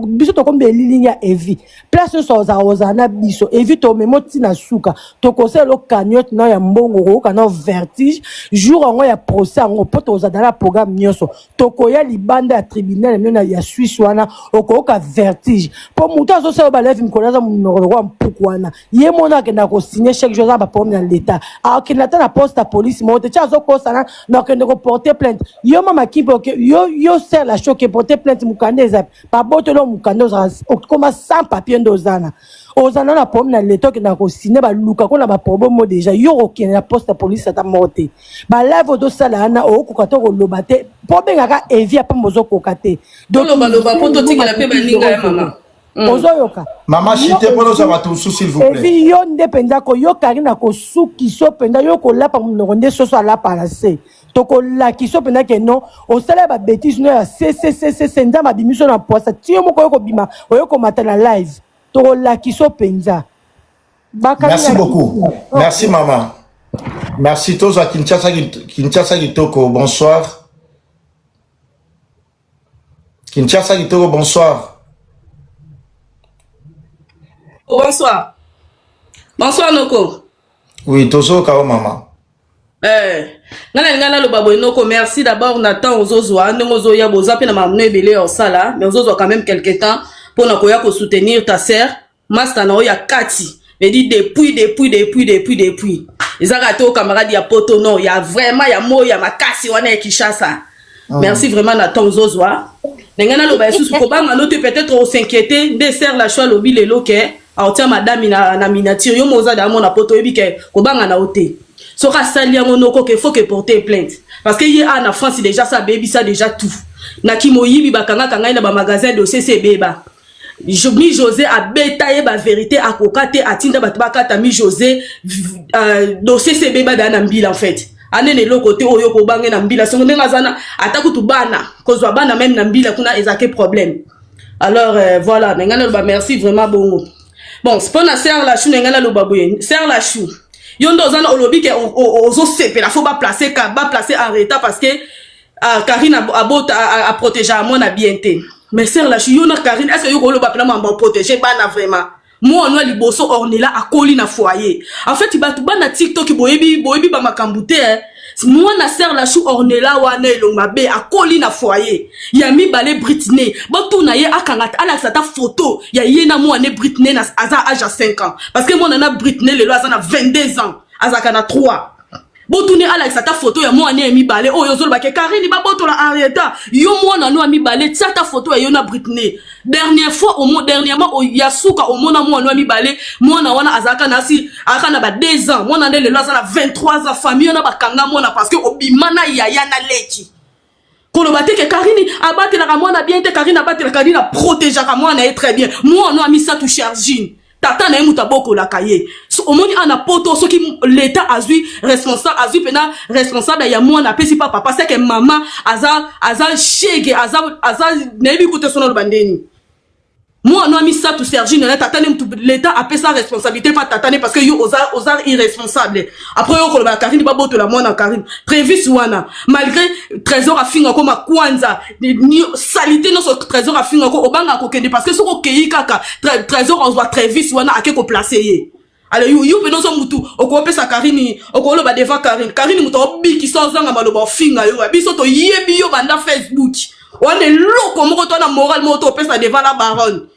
Speaker 5: biso tokomi elilingi ya Evi place nyonso ozala ozala na biso Evi tomema ntina suka tokosala cagnotte na ya mbongo okoyoka na vertige jour yango ya procès yango mpo tozala na programme nyonso tokoya libanda ya tribunal mino ya Suisse wana okoyoka vertige mpo moto azosala balevi mikolo aza monoko lokola mpuku wana ye mona akenda kosigne chaque jour aza baproblème na l'état akende ata na poste ya police moko te ti azokosana na akende koporte plainte yo mama kimpe yo yo ser la choke porte plainte mokanda eza baboteli mokanda ozala okoma sans papier nde ozana ozana na problème na l'état okendaka kosigne baluka ko na baproblème mo déjà yo okende na poste ya police ata moko te balive ozosala wana okokoka te koloba te mpo obengaka Evi apamba ozokoka te.
Speaker 6: Tolobaloba mpo totikela mpe baninga ya mama.
Speaker 5: Ozoyoka?
Speaker 1: Mama chite mpo tozwa bato mosusu, s'il vous plaît.
Speaker 5: Evi yo nde mpenza koyoka na kosukiso mpenza yo kolapa monoko nde soso alapa na se tokolakisa mpenza ke non osala babêtises no ya cccc nzambe abimiso na poisa ti yo moko oyo kobima oyo komata na live tokolakisa mpenza.
Speaker 1: Merci beaucoup, merci mama, merci. Tozwa Kinshasa, Kinshasa Kitoko, bonsoir. Kinshasa Kitoko, bonsoir.
Speaker 6: Bonsoir. Bonsoir, Noko.
Speaker 1: Oui, tozoyoka yo mama.
Speaker 6: Eh, nga na linga naloba boye Noko, merci d'abord na temps ozozwa ndenge ozoya boza mpe na makambo ebele ya osala mais ozozwa quand même quelque temps mpona koya kosoutenir ta sœur master na oyo ya kati vedi depuis depuis depuis depuis depuis eza kaka te o camarade ya poto non ya vraiment ya moi ya makasi wana ya Kinshasa. Merci vraiment na temps ozozwa ndenge naloba lisusu kobanga no te peut-être os'inquiéter nde sœur la choi alobi lelo ke aotia madame na, na miniature yo mo oza da mona poto oyebi ke kobanga na yo te soki asali yango noko ke faut ke porter plainte parce que ye a na France déjà sa abebisa déjà tout na kimoyibi bakangaka ngai na bamagasin dossier se ebeba mi José abeta ye bavérité akoka te atinda bato bakata mi José dossier se ebeba daa na mbila en fait anene eloko te oyo kobange na mbila songo ndenge aza na ata kutu bana kozwa bana même na mbila kuna ezalaki problème. Alors voilà na ngai naloba merci vraiment bongo. Bon, mpo na sœur la chou na ngai naloba boye sœur la chou yo nde oza olobi ke ozosepela fo baplace baplace en retard parce que Karine abota aprotéger mwana bien te. Mais sœur la chou yo na Karine est ce que yo koloba mpena mambo aprotéger bana vraiment mwana liboso Ornela akoli na foyer en fait bato bana TikTok boyebi boyebi bamakambo te eh. Mwana sœur la chou Ornela wana elongo mabe akoli na foyer ya mibale Britney botuna ye akanga alakisa ata photo ya ye na mwana Britney aza age ya 5 ans parce que mwana na Britney lelo aza na 22 ans azalaka na 3 botuni alakisa ata photo ya mwana ya mibale oyo ozolobake Karine babotola Henrietta yo mwana no ya mibale tia ata photo ya yo na Britney dernière fois omo dernièrement ya suka omona mwana ya mibale mwana wana azalaka na si azalaka na ba 2 ans mwana nde lelo aza na 23 ans famille wana bakanga mwana parce que obima na yaya na leki. Koloba te ke Karine abatelaka mwana bien te, Karine abatelaka, Karine aprotegeaka mwana ye très bien. Mwana oyo amisatu Sergine, tata na ye moto abokolaka ye. So, omoni ana poto soki l'état azwi responsable, azwi mpena responsable ya mwana apesi pa papa, seke mama aza aza shege, aza aza nayebi kuta sono aloba ndeni. Mwana wa misato Sergine na tata ne mutu l'état apesa responsabilité pa tata ne, parce que yo oza oza irresponsable. Après yo koloba Karine babotola mwana Karine Trevis wana, malgré Trésor afinga ko makwanza salité nyonso, Trésor afinga ko, obanga kokende parce que soki okei kaka Trésor ozwa Trevis wana ake koplace ye. Alors yo yo mpe nyonso mutu okopesa Karine, okoloba devant Karine, Karine mutu obikisa ozanga maloba ofinga yo. Biso toyebi yo banda Facebook wana, eloko moko to na moral moko to opesa devant la baronne,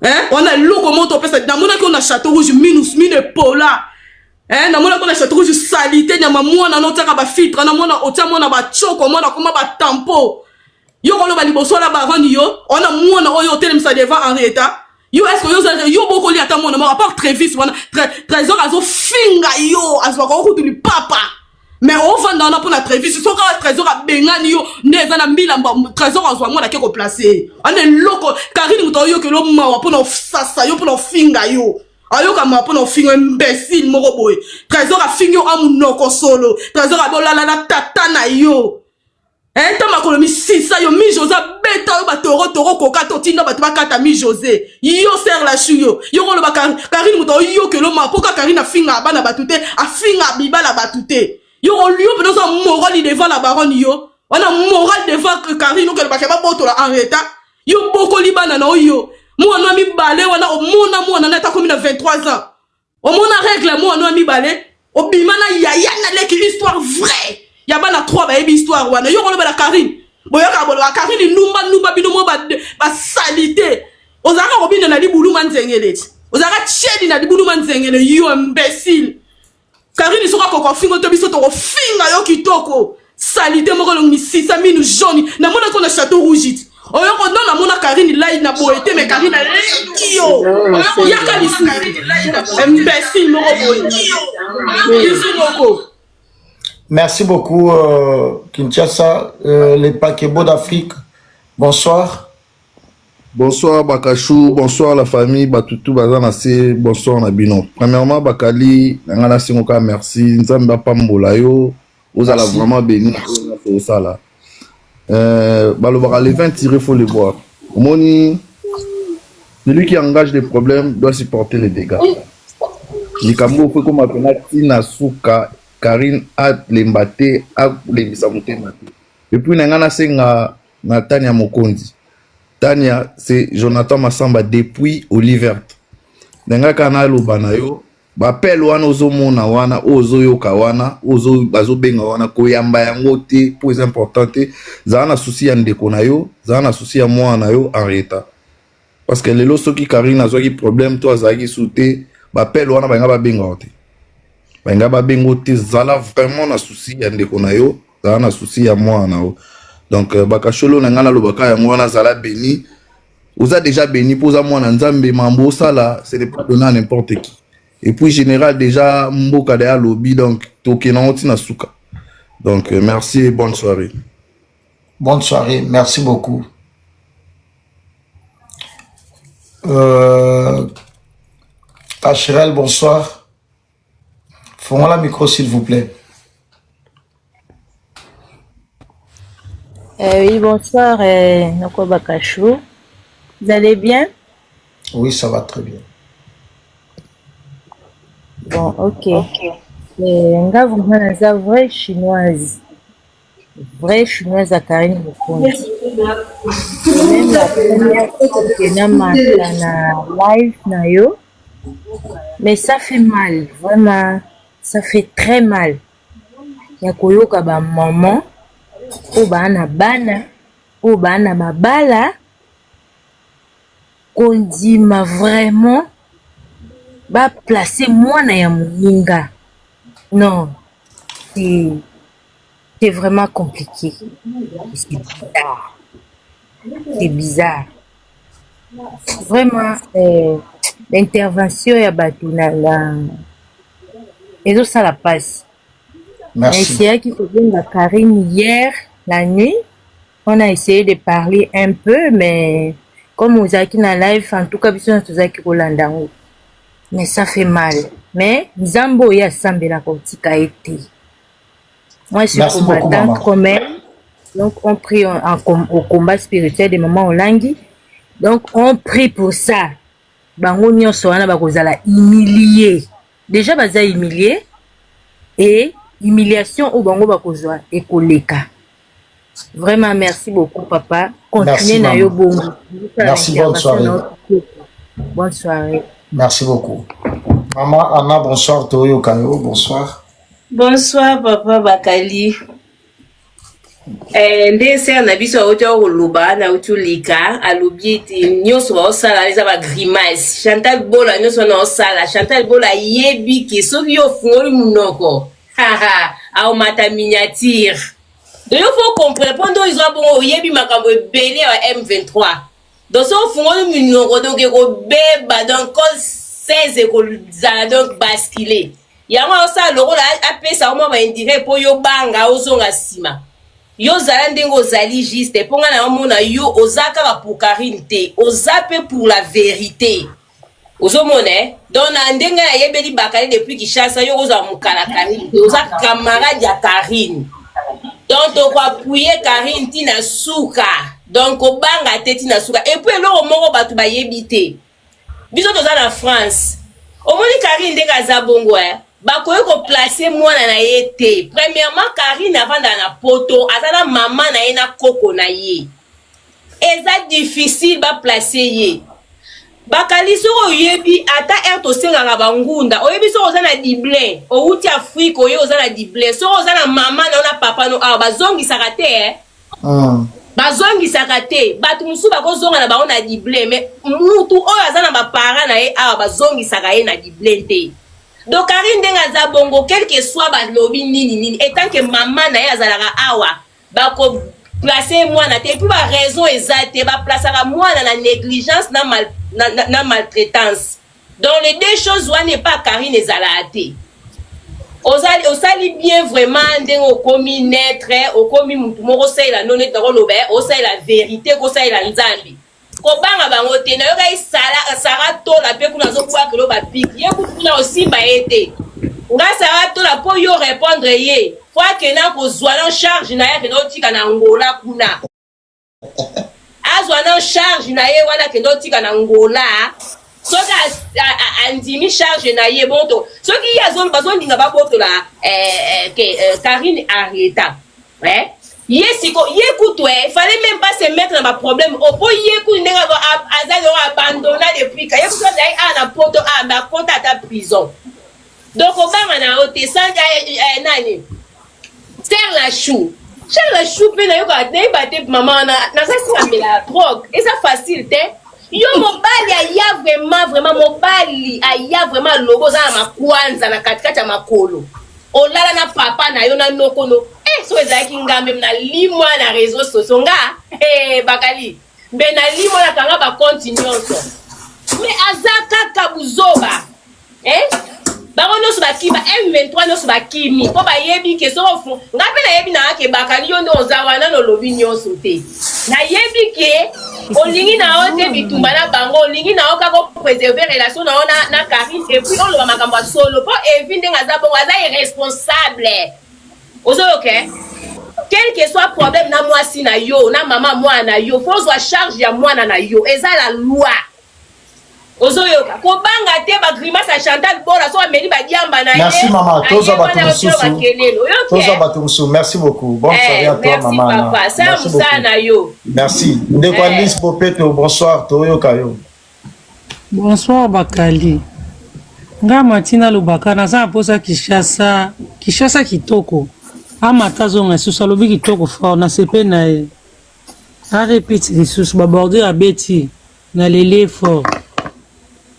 Speaker 6: hein? Wana eloko moko to opesa. Namonaki yo na Château Rouge, minus mine epola, hein? Namonaki yo na Château Rouge, salité nyama, mwana na otiaka bafiltre na mwana, otia mwana bachoko, mwana koma batampo. Yo koloba liboso la baronne, yo wana mwana oyo otelemisa devant Henrietta, yo est ce que yo oza yo bokoli ata mwana moko à part Trevis wana? Trésor azofinga yo, azwaka okutu lipapa, mais ovanda wana mpona Trevis. Soki kaka Trésor abengani yo nde eza na mbila, Trésor azwa mwana ake koplace ye. Wana eloko Karine moto ayokela mawa mpona osasa yo, mpona ofinga yo, ayoka mawa mpona ofinga. Imbécile moko boye. Trésor afingi yo amunoko solo. Trésor abolala na tata na yo, nta makolo misisa yo, mi José abeta yo batoro toro koka te, otinda bato bakata mi José. Yo ser la chu, yo yo koloba Karine moto oyokelo ma mpo ka Karine afinga bana bato te, afinga bibala bato te. Yo yo mpena oza morale devant la baronne, yo wana morale devant Karine, okelobaka babotola Henrietta. Yo bokoli bana na oyo mwana wa mibale wana, omona mwana na ata komi na 23 ans, omona règle mwana wa mibale obima na yaya na leki, histoire vraie ya bana 3 bayebi histoire wana. Yo kolobela Karine, boyoka boloba Karine ndumba ndumba, bino mo basali te. Ozalaka kobina na libuluma nzengele ti ozalaka tiedi na libuluma nzengele, yo imbécile. Karine soki akoka ofinga to biso tokofinga yo kitoko. Salite moko elongi misisa minu jaune. Namonaki na Château Rouge ti oyoko no, namona Karine lai na boye te, mais Karine aleki yo. Yaka lisusu, imbécile moko boye, bisu moko.
Speaker 1: Merci beaucoup, Kinshasa, les paquebots d'Afrique. Bonsoir.
Speaker 7: Bonsoir Bakachou, bonsoir la famille Batutu baza se, bonsoir na bino. Premièrement Bakali, nga na singoka merci, Nzambe apambola yo, ozala vraiment béni na oyo osala. Balobaka le vin tiré, faut le boire. Omoni, celui qui engage des problèmes doit supporter les dégâts. Likambo oyo ekoma mpena ntina suka, Karine alemba te, alembisa motema te. Et puis na nga nasenga na Tania Mokonzi. Tania, c'est Jonathan Massamba depuis Olivert. Ndenge kaka naloba na yo, bapele wana ozomona wana, oyo ozoyoka wana, oyo bazobenga wana, koyamba yango te mpo eza important te. Zala na souci ya ndeko na yo, zala na souci ya mwana na yo Henrietta, parce que lelo soki Karine azwaki problème to azalaki su te, bapele wana balinga babengaka te, balinga babengo te. Zala vraiment na souci ya ndeko na yo, zala na souci ya mwana na yo. Donc bakasholo na ngai nalobaka yango wana, zala béni, oza déjà béni mpo oza mwana Nzambe. Mambo osala, ce n'est pas donné à n'importe qui. Et puis général déjà mboka deya alobi, donc tokende yango ntina suka. Donc merci et bonne soirée.
Speaker 1: Bonne soirée, merci beaucoup. Tachirel, bonsoir. Fons la micro, s'il vous plaît.
Speaker 8: Oui, bonsoir, Noko Bakachou. Vous allez bien?
Speaker 1: Oui, ça va très bien.
Speaker 8: Bon, ok. Nga vraiment naza vraie chinoise. Vraie chinoise à Karine Mokonzi. Même la première fois que namata na live na yo, mais ça fait mal, vraiment, ça fait très mal. Ya koyoka ba maman oyo baa na bana, oyo baa na mabala, kondima vraiment baplace mwana ya moninga. Non, c'est vraiment compliqué, c'est bizarre, c'est bizarre vraiment. L'intervention ya bato na ezosala mpasi.
Speaker 1: Merci.
Speaker 8: Naessayaki kobenga Karine hier. La nuit, on a essayé de parler un peu, mais comme ozalaki na live, en tout cas biso nyonso tozalaki kolanda yango. Mais ça fait mal. Mais Nzambe oyo asambelaka otika ye te. Moi, je suis
Speaker 1: Merci beaucoup,
Speaker 8: combattante
Speaker 1: maman.
Speaker 8: quand même. Donc, on prie au combat spirituel de Maman Olangi. Donc, on prie pour ça. Bango nyonso wana bakozala humilié. Déjà, baza humilié. Et humiliation oyo bango bakozwa ekoleka. Vraiment, merci beaucoup, papa.
Speaker 1: Merci,
Speaker 8: Continuez na yo
Speaker 1: maman.
Speaker 8: bongo.
Speaker 1: Merci, bonne
Speaker 8: Intervention
Speaker 1: soirée.
Speaker 8: na yo. Bonne soirée.
Speaker 1: Merci beaucoup. Maman Anna, bonsoir. Toyo Kayo, bonsoir.
Speaker 9: Bonsoir papa Bakali. Eh, nde sœur na biso auti koloba na auti oleka, alobi ete nyonso baosala eza bagrimace. Chantal Bola, nyonso wana osala, Chantal Bola ayebi ke soki yo ofungoli monoko, aomata miniature. Donc yo faut comprendre mpo nde oyo eza bongo, oyebi makambo ebele ya M23. Donc soki ofungoli minoko, donc ekobeba, donc code 16 ekozala donc bascule. Yango osala lokola apesa mwa baindirect mpo yo banga, ozonga nsima. Yo ozala ndenge ozali, juste mpo ngai naomona yo oza kaka pour Karine te, oza mpe pour la vérité. Ozomona, eh? Donc na ndenge nayebeli Bakali depuis Kinshasa, yo kozala mokala Karine te, oza camarade ya Karine. Donc tokoappuyer Karine ntina suka, donc kobanga te, ntina suka. Et puis eloko moko bato bayebi te, biso toza na France, omoni Karine ndenge aza bongo, eh? Bakoki koplacer mwana na ye te. Premièrement, Karine avandaka na Poto, aza na mama na ye na koko na ye, eza difficile baplacer ye. Bakali, soki oyebi ata ere tosengaka bangunda, oyebi soki oza na Dublin, owuti Afrique, oye oza na Dublin, soki oza na mama na yo na papa no awa, bazongisaka te, eh? Bazongisaka te. Bato mosusu bakozonga na bango na Dublin, mais mutu oyo aza na baparent na ye awa, bazongisaka ye na Dublin te. Donc Karine ndenge aza bongo, quel que soit balobi nini nini, étant que mama na ye azalaka awa, bakoplacer mwana te. Et puis baraison eza te, baplasaka mwana na négligence na maltraitance. Donc les deux choses wana epa Karine ezalaka te. Osali bien vraiment ndenge okomi neutre, okomi mutu moko osalela no neti nakoloba, osalela vérité, kosalela Nzambe, kobanga bango te. Nayokaki Sara Tola mpe kuna azobwakelo bapiki ye kutu kuna, osimba ye te. Nga Sara Tola, mpo yo répondre ye, fo akenda kozwa na charge na ye, akenda otika na Ngola kuna, azwa na charge na ye wana, akenda otika na Ngola. Soki andimi charge na ye bonto, soki ye bazolinga babotola Karine Arieta, eh? Ye siko ye kutu, eh, fallait même pas se mettre na baproblème o po ye kutu ndenge aza lelo abandonna depuis ka ye kutu azali awa na Poto, a bakota ata prison. Donc obanga na yo te. Sans nani, Sœur la Chou, Sœur la Chou mpe nayoka, nayeba te mama wana naza singamela drogue, eza facile te. Yo mobali aya vraiment, vraiment mobali aya vraiment alobi oza na makwanza na katikati ya makolo, olala na papa na yo na nokono, eh, so ezalaki ngambe na limwa na réseau sociaux nga, eh, Bakali mbe na limwa, nakanga bacompte nyonso. Mais aza kaka buzoba, eh? Bango nyonso bakima M23, nyonso bakimi mpo bayebi ke soko nga mpe nayebi na ke Bakali, yo nde oza wana na olobi nyonso te. Nayebi ke olingi na yo te bitumba na bango, olingi na yo kaka opréserver relation na yo na Karine, et puis oloba makambo ya solo mpo Evi ndenge aza bongo, aza irresponsable. Ozoyoka, quel que soit problème na mwasi na yo, na mama mwana na yo, fo ozwa charge ya mwana na yo, eza la loi. Ozoyoka, kobanga te bagrimace ya Chantal Bola, so ameli badiamba na ye.
Speaker 1: Merci maman, tozwa bato mosusu, tozwa bato mosusu. Merci beaucoup, bonne soirée à toi maman.
Speaker 9: Papa, sa mosala na yo.
Speaker 1: Merci. Ndeko Alice Bopeto, bonsoir, toyoka yo.
Speaker 10: Bonsoir Bakali. Ngai matina alobaka, naza na mposa Kinshasa. Kinshasa kitoko. Amata azonga lisusu, alobi kitoko fort, nasepe na ye. Arépéter lisusu babordure abeti, naleli fort.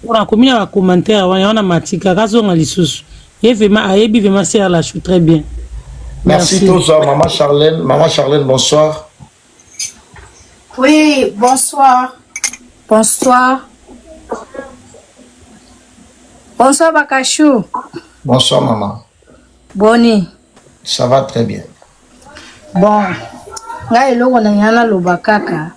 Speaker 10: Mpona komi na bacommentaire wana wana, matikaka azonga lisusu. Ye vraiment ayebi vraiment Sœur la Chou très bien.
Speaker 1: Merci, merci. Tozwa maman Charlène. Maman Charlène, bonsoir.
Speaker 11: Oui, bonsoir. Bonsoir. Bonsoir Bakachou.
Speaker 1: Bonsoir maman.
Speaker 11: Boni.
Speaker 1: Ça va très bien.
Speaker 11: Bon. Ngai eloko na ngai naloba kaka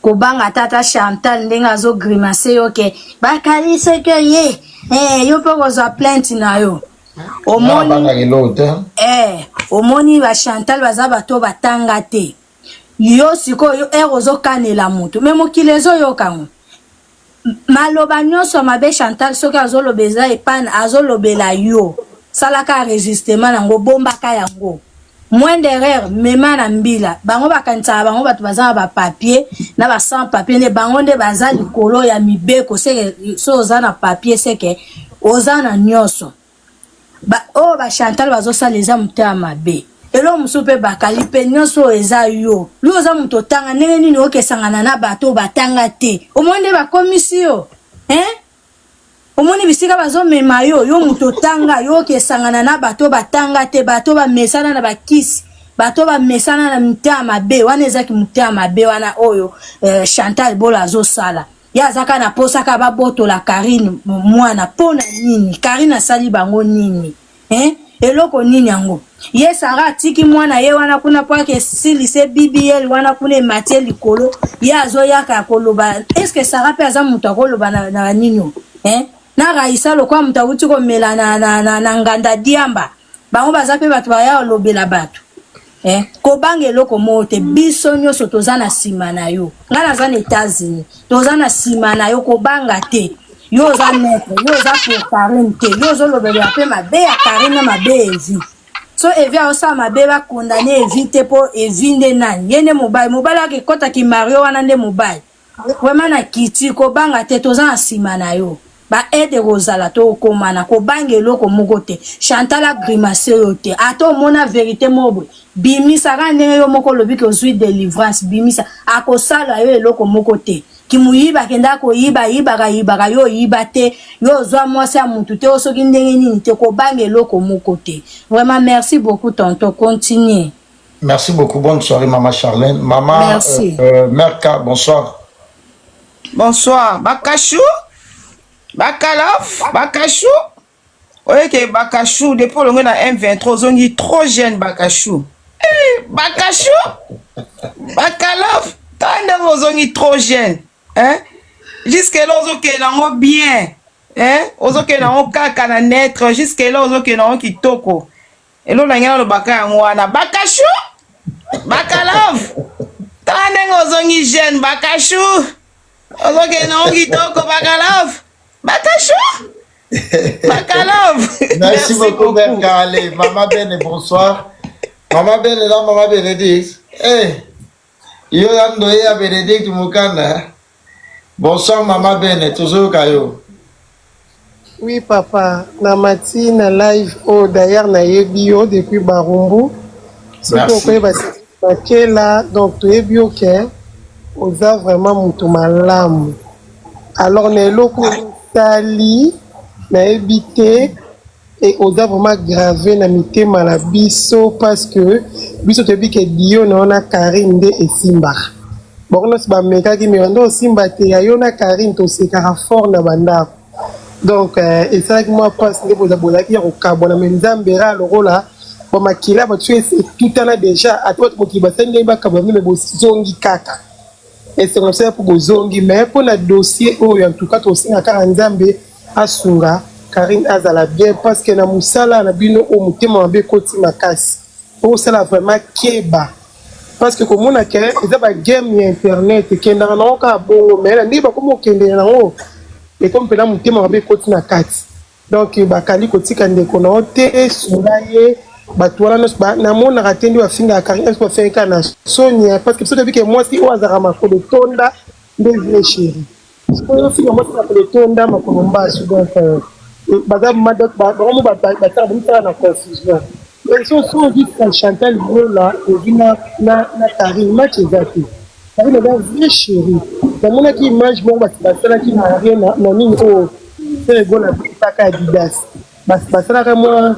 Speaker 11: kobanga tata Chantal ndenge azo grimace yo ke bakali soki oye eh, yo mpe okozwa plainte na yo omoni eh, omoni ba Chantal baza bato batanga te yo sikoyo ere ozokanela moto me mokili ezoyoka yango Maloba nionso ya mabe Chantal soki azoloba eza epa azolobela yo salaka enregistrement nango bombaka yango moindre erreur mema na mbila bango bakanisaka bango bato baza na ba papier na ba sans papier nde bango nde baza likolo ya mibeko seke so oza na papier seke oza na nionso Ba oyo ba Chantal bazosala eza motema mabe. Eloko mosusu mpe bakali mpe nyonso oyo eza yo. Yo oza moto otanga ndenge nini okesangana na bato oyo batanga te. Omoni nde bakomisi yo. Hein? Omoni bisika bazomema yo, yo moto otanga, yo okesangana na bato oyo batanga te, bato bamesana na bakisi, bato bamesana na mitema mabe. Wana ezaki motema mabe wana oyo eh, Chantal Bola azosala. Ye aza kaka na posa kaka babotola Carine mwana pona nini? Carine asali bango nini? Hein? Eloko nini yango? Ye Sarah atiki mwana ye wana kuna po ake silise BBL wana kuna emati ye likolo ye azoyaka ya koloba est ce que Sarah pe aza moto akoloba na, na nini oyo? Hein? Na Raissa lokola moto awuti komela na, na, na, na nganda diamba bango baza pe bato baya kolobela bato eh, kobanga eloko moko te biso nyonso toza na nsima na yo ngai naza na Etats-Unis toza na nsima na yo kobanga te yo oza maître yo oza pour Karine te yo ozolobela mpe mabe ya Karine na mabe ya Evi so Evi aosala mabe bakondane Evi te mpo Evi nde nani ye nde mobali mobali akekɔta kimario wana nde mobali Vraiment na kiti kobanga te toza na sima na yo ba aide ekozala tokomana kobanga eloko moko te Chantal a grimace yo te ata omona verite moko boye bimisa kaka ndenge yo moko olobi ke ozui delivrance bimisa akosala yo eloko moko te kimuyibi akenda koyiba ayibaka yibaka yo oyiba te yo ozwa mwasi ya mutu te soki ndenge nini te kobanga eloko moko te vraiment merci beaucoup tonton continue
Speaker 1: Merci beaucoup. Bonne soirée, Maman Charlène. Maman
Speaker 11: Merci.
Speaker 1: Merka, bonsoir.
Speaker 12: Bonsoir. Bakachou Bakalof Bakachou Oyeke Bakachou, depuis olongwe na M23, ozongi trop jeune Bakachou. Eh, Bakachou Bakalof Tala ndenge ozongi trop jeune. Hein? Jusque là ozokende nango bien. Hein? Ozokende nango kaka na naître. Jusque là ozokende nango kitoko. Eloko na ngai nalobaka yango wana bakashu bakalove tala ndenge ozongi jeune bakashu ozokende nango kitoko bakalove bakashu bakalove
Speaker 1: merci beaucoup Berka allez maman Bene bonsoir maman Bene na maman Benedict eh yo ya ndoye ya Benedict Mukanda bonsoir maman Bene tozoyoka yo
Speaker 13: Oui papa, na mati na live oyo d'ailleurs nayebi yo depuis Barumbu. Soki okoyeba Makela, donc toyebi yo ke oza vraiment mutu malamu. Alors na eloko osali nayebi te et oza vraiment grave na mitema na biso parce que biso toyebi ke dio na yo na Carine nde esimbaka. Bango nionso bamekaki mais banda osimba te ya yo na Carine tosekaka fort na ba ndako. Donc euh, esalaki mwa mpasi nde boza bozalaki ya kokabwana mais Nzambe ra lokola ba makila bato so etutana deja ata bato mokili basali ndenge bakabwana bino mais bozongi kaka. Esengo na biso ya mpo bozongi mais mpo na dossier oyo en tout cas tosenga kaka Nzambe asunga Carine azala bien parce que na musala na bino oyo motema mabe ekoti makasi osala vraiment keba parce que komona ke eza ba game ya internet ekendaka nango kaka bongo mais na ndenge bakomi kokendela nango ekomi mpena motema mabe ekoti na kati donc bakali kotika ndeko na yo te sunga ye bato wana nyonso namonaka te nde bafingaka Carine nyonso bafingaki kaka na soni parce que biso toyebi ke mwasi oyo azalaka makolo etonda nde vrai chérie Sikoyo ofinga mwasi makolo etonda makolo mbasu donc euh, baza bango mo bataka bomitaka na confusion so so ozwi Chantal Lola ozwi na na na Karine match eza te Karine aza vrai chérie namonaki image moko bato basalaki na rien na nini oyo Ferre Gola abetaka Adidas basalaka mwa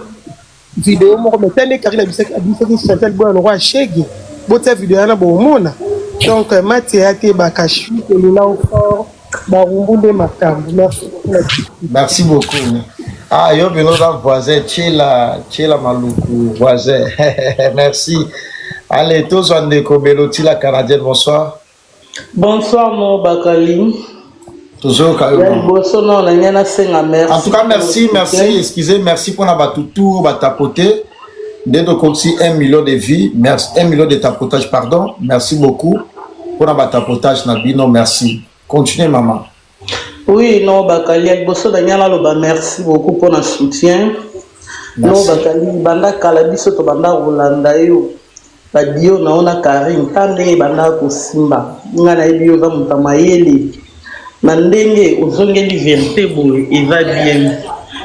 Speaker 13: video moko mais tande Karine abisaki abisaki Chantal Bola lokola shege botia video wana bomona donc euh, mati ya te bakashu tolela fort barumbu nde makambo merci
Speaker 1: merci beaucoup ah yo bino oza voisin chela chela maluku voisin merci. Allez, tozwa ndeko Beloti la Canadienne, bonsoir.
Speaker 6: Bonsoir mo Bakali.
Speaker 1: Tozoyoka yo.
Speaker 6: Ya liboso nao na ngai nasenga merci.
Speaker 1: En tout cas, merci, merci, excusez, merci pour la batutu, batapoter. Nde tokotisi 1 million de vues, merci, 1 million de tapotage, pardon. Merci beaucoup pour la batapotage na bino, merci. Continuez maman.
Speaker 6: Oui, non Bakali, ya liboso na ngai naloba merci beaucoup pour na soutien. Non Bakali, banda kala biso tobanda kolanda yo. Ba duo na yo na Carine ta ndenge ebandaka kosimba nga nayebi yo oza moto ya mayele na ndenge ozongeli verite boye eza bien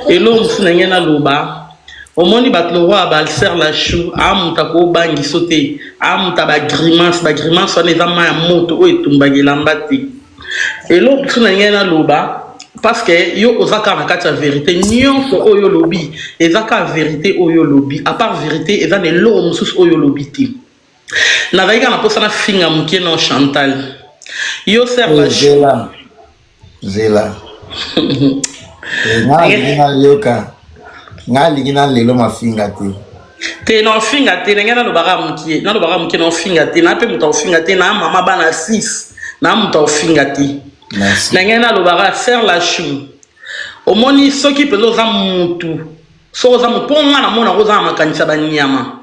Speaker 6: eloko mosusu na ngai naloba omoni bato lokola ba alcer la chou a moto akobangiso te a moto ya ba grimace ba grimace wana eza mai ya moto oyo etumbaka elamba te eloko mosusu na ngai naloba parce que yo oza kaka na kati ya verite nyonso oyo olobi eza kaka verite oyo olobi à part verite eza na eloko mosusu oyo olobi te nazali kaka na mposa nafinga moke na chantal yo ser
Speaker 1: oh, zela zela eh, nga alingi nayoka nga alingi na lelo mafinga te
Speaker 6: te na ofinga te ndenge nalobaka mokie nalobaka mokie na ofinga te na mpe moto aofinga te na mama bana 6 na moto aofinga te na ngai nalobaka ser la chou omoni soki mpenza oza mutu soki oza mutu mpo nga namona oza na makanisi ya banyama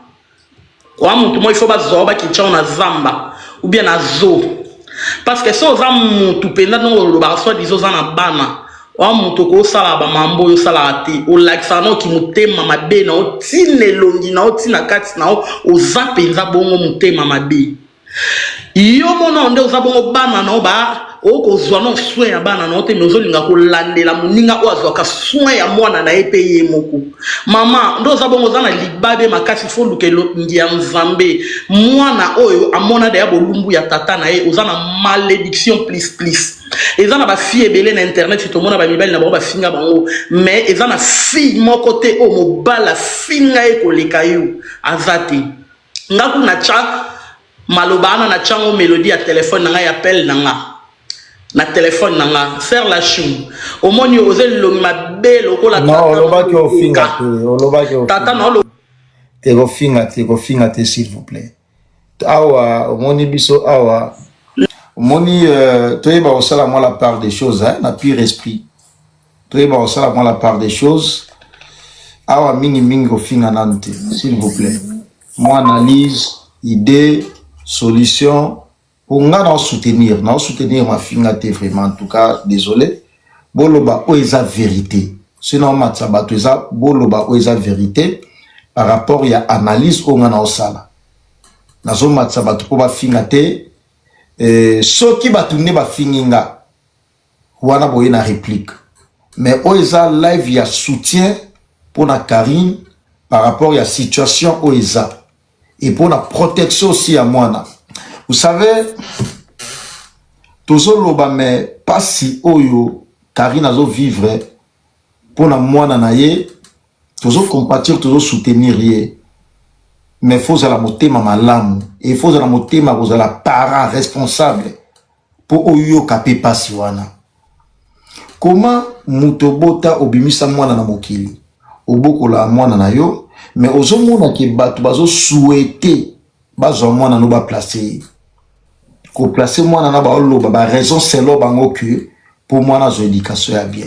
Speaker 6: oa mutu moko ifo bazwa bakitya na zamba ou bien na zoo parce que soki oza mutu mpenza ndenge olobaka soit disant oza na bana oa mutu okosala bamambo oyo osalaka te olakisaka noki motema mabe na yo ntina elongi na yo ntina kati na yo oza mpenza bongo motema mabe Yo mona nde oza bongo bana na yo ba okozwa no soin ya bana na yo te mais ozolinga kolandela moninga oyo azwaka soin ya mwana na ye mpe ye moko mama nde oza bongo oza na libabe makasi fo luka elongi ya nzambe mwana oyo amona deya bolumbu ya tata na ye oza na malédiction plus plus eza na bafille ebele na internet tomona bamibali na bango bafinga bango mais eza na fille moko te oyo mobali afinga ye koleka yo aza te nga kuna tya maloba wana na tyango melodie ya telefone na nga ya appel na nga na telefone na nga ser la chou omoni oza elongi mabe lokola
Speaker 1: non olobaki ofinga te olobaki
Speaker 6: tata na
Speaker 1: te kofinga te kofinga te s'il vous plaît awa omoni biso awa omoni euh, toyeba kosala mwa la part des choses hein, na pire esprit toyeba kosala mwa la part des choses awa mingi mingi kofinga nanu te s'il vous plaît mwa analyse idée solution po nga nao soutenir nao soutenir mafinga te vraiment en tout cas désolé boloba oyo eza vérité soki naomatisa bato eza boloba oyo eza vérité par rapport ya analyse oyo nga naosala nazomatisa bato mpo bafinga te eh, soki bato nde bafingi nga wana boye na réplique mais oyo eza live ya soutien mpona Carine par rapport ya situation oyo eza et mpona protection aussi ya mwana vous savez tozoloba mais pasi oyo Carine azovivre mpona mwana na ye tozocompatir tozosoutenir ye mais faut ozala motema malamu et faut ozala motema kozala parent responsable mpo oyoka mpe mpasi wana koma moto obota obimisa mwana na mokili obokola mwana na yo mais ozomona ke bato bazosouete bazwa mwana no baplace ye koplace mwana na baoloba baraison selon bango ke mpo mwana azwa éducation ya bien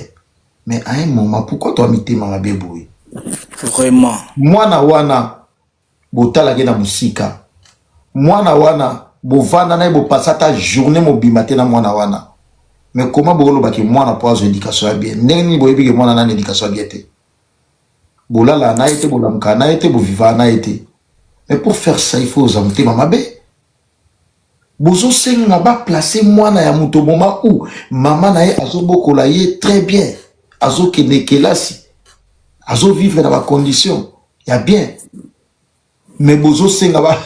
Speaker 1: mais à un moment pourquoi toa mitema mabe boye
Speaker 14: vraiment
Speaker 1: mwana wana botalaki na mosika mwana wana bovanda na ye bopasa ata journée mobimba te na mwana wana mais comment bokolobaki mwana mpo azwa éducation ya bien ndenge nini boyebi ke mwana nani éducation ya bien te bolalaka na ye te bolamukaka na ye te bovivaka na ye te mais pour faire ça il faut ozwa motema mabe bozosenga baplace mwana ya moto moment où mama na ye azobokola ye très bien azokende kelasi azovivre na bacondition ya bien mais bozosenga ba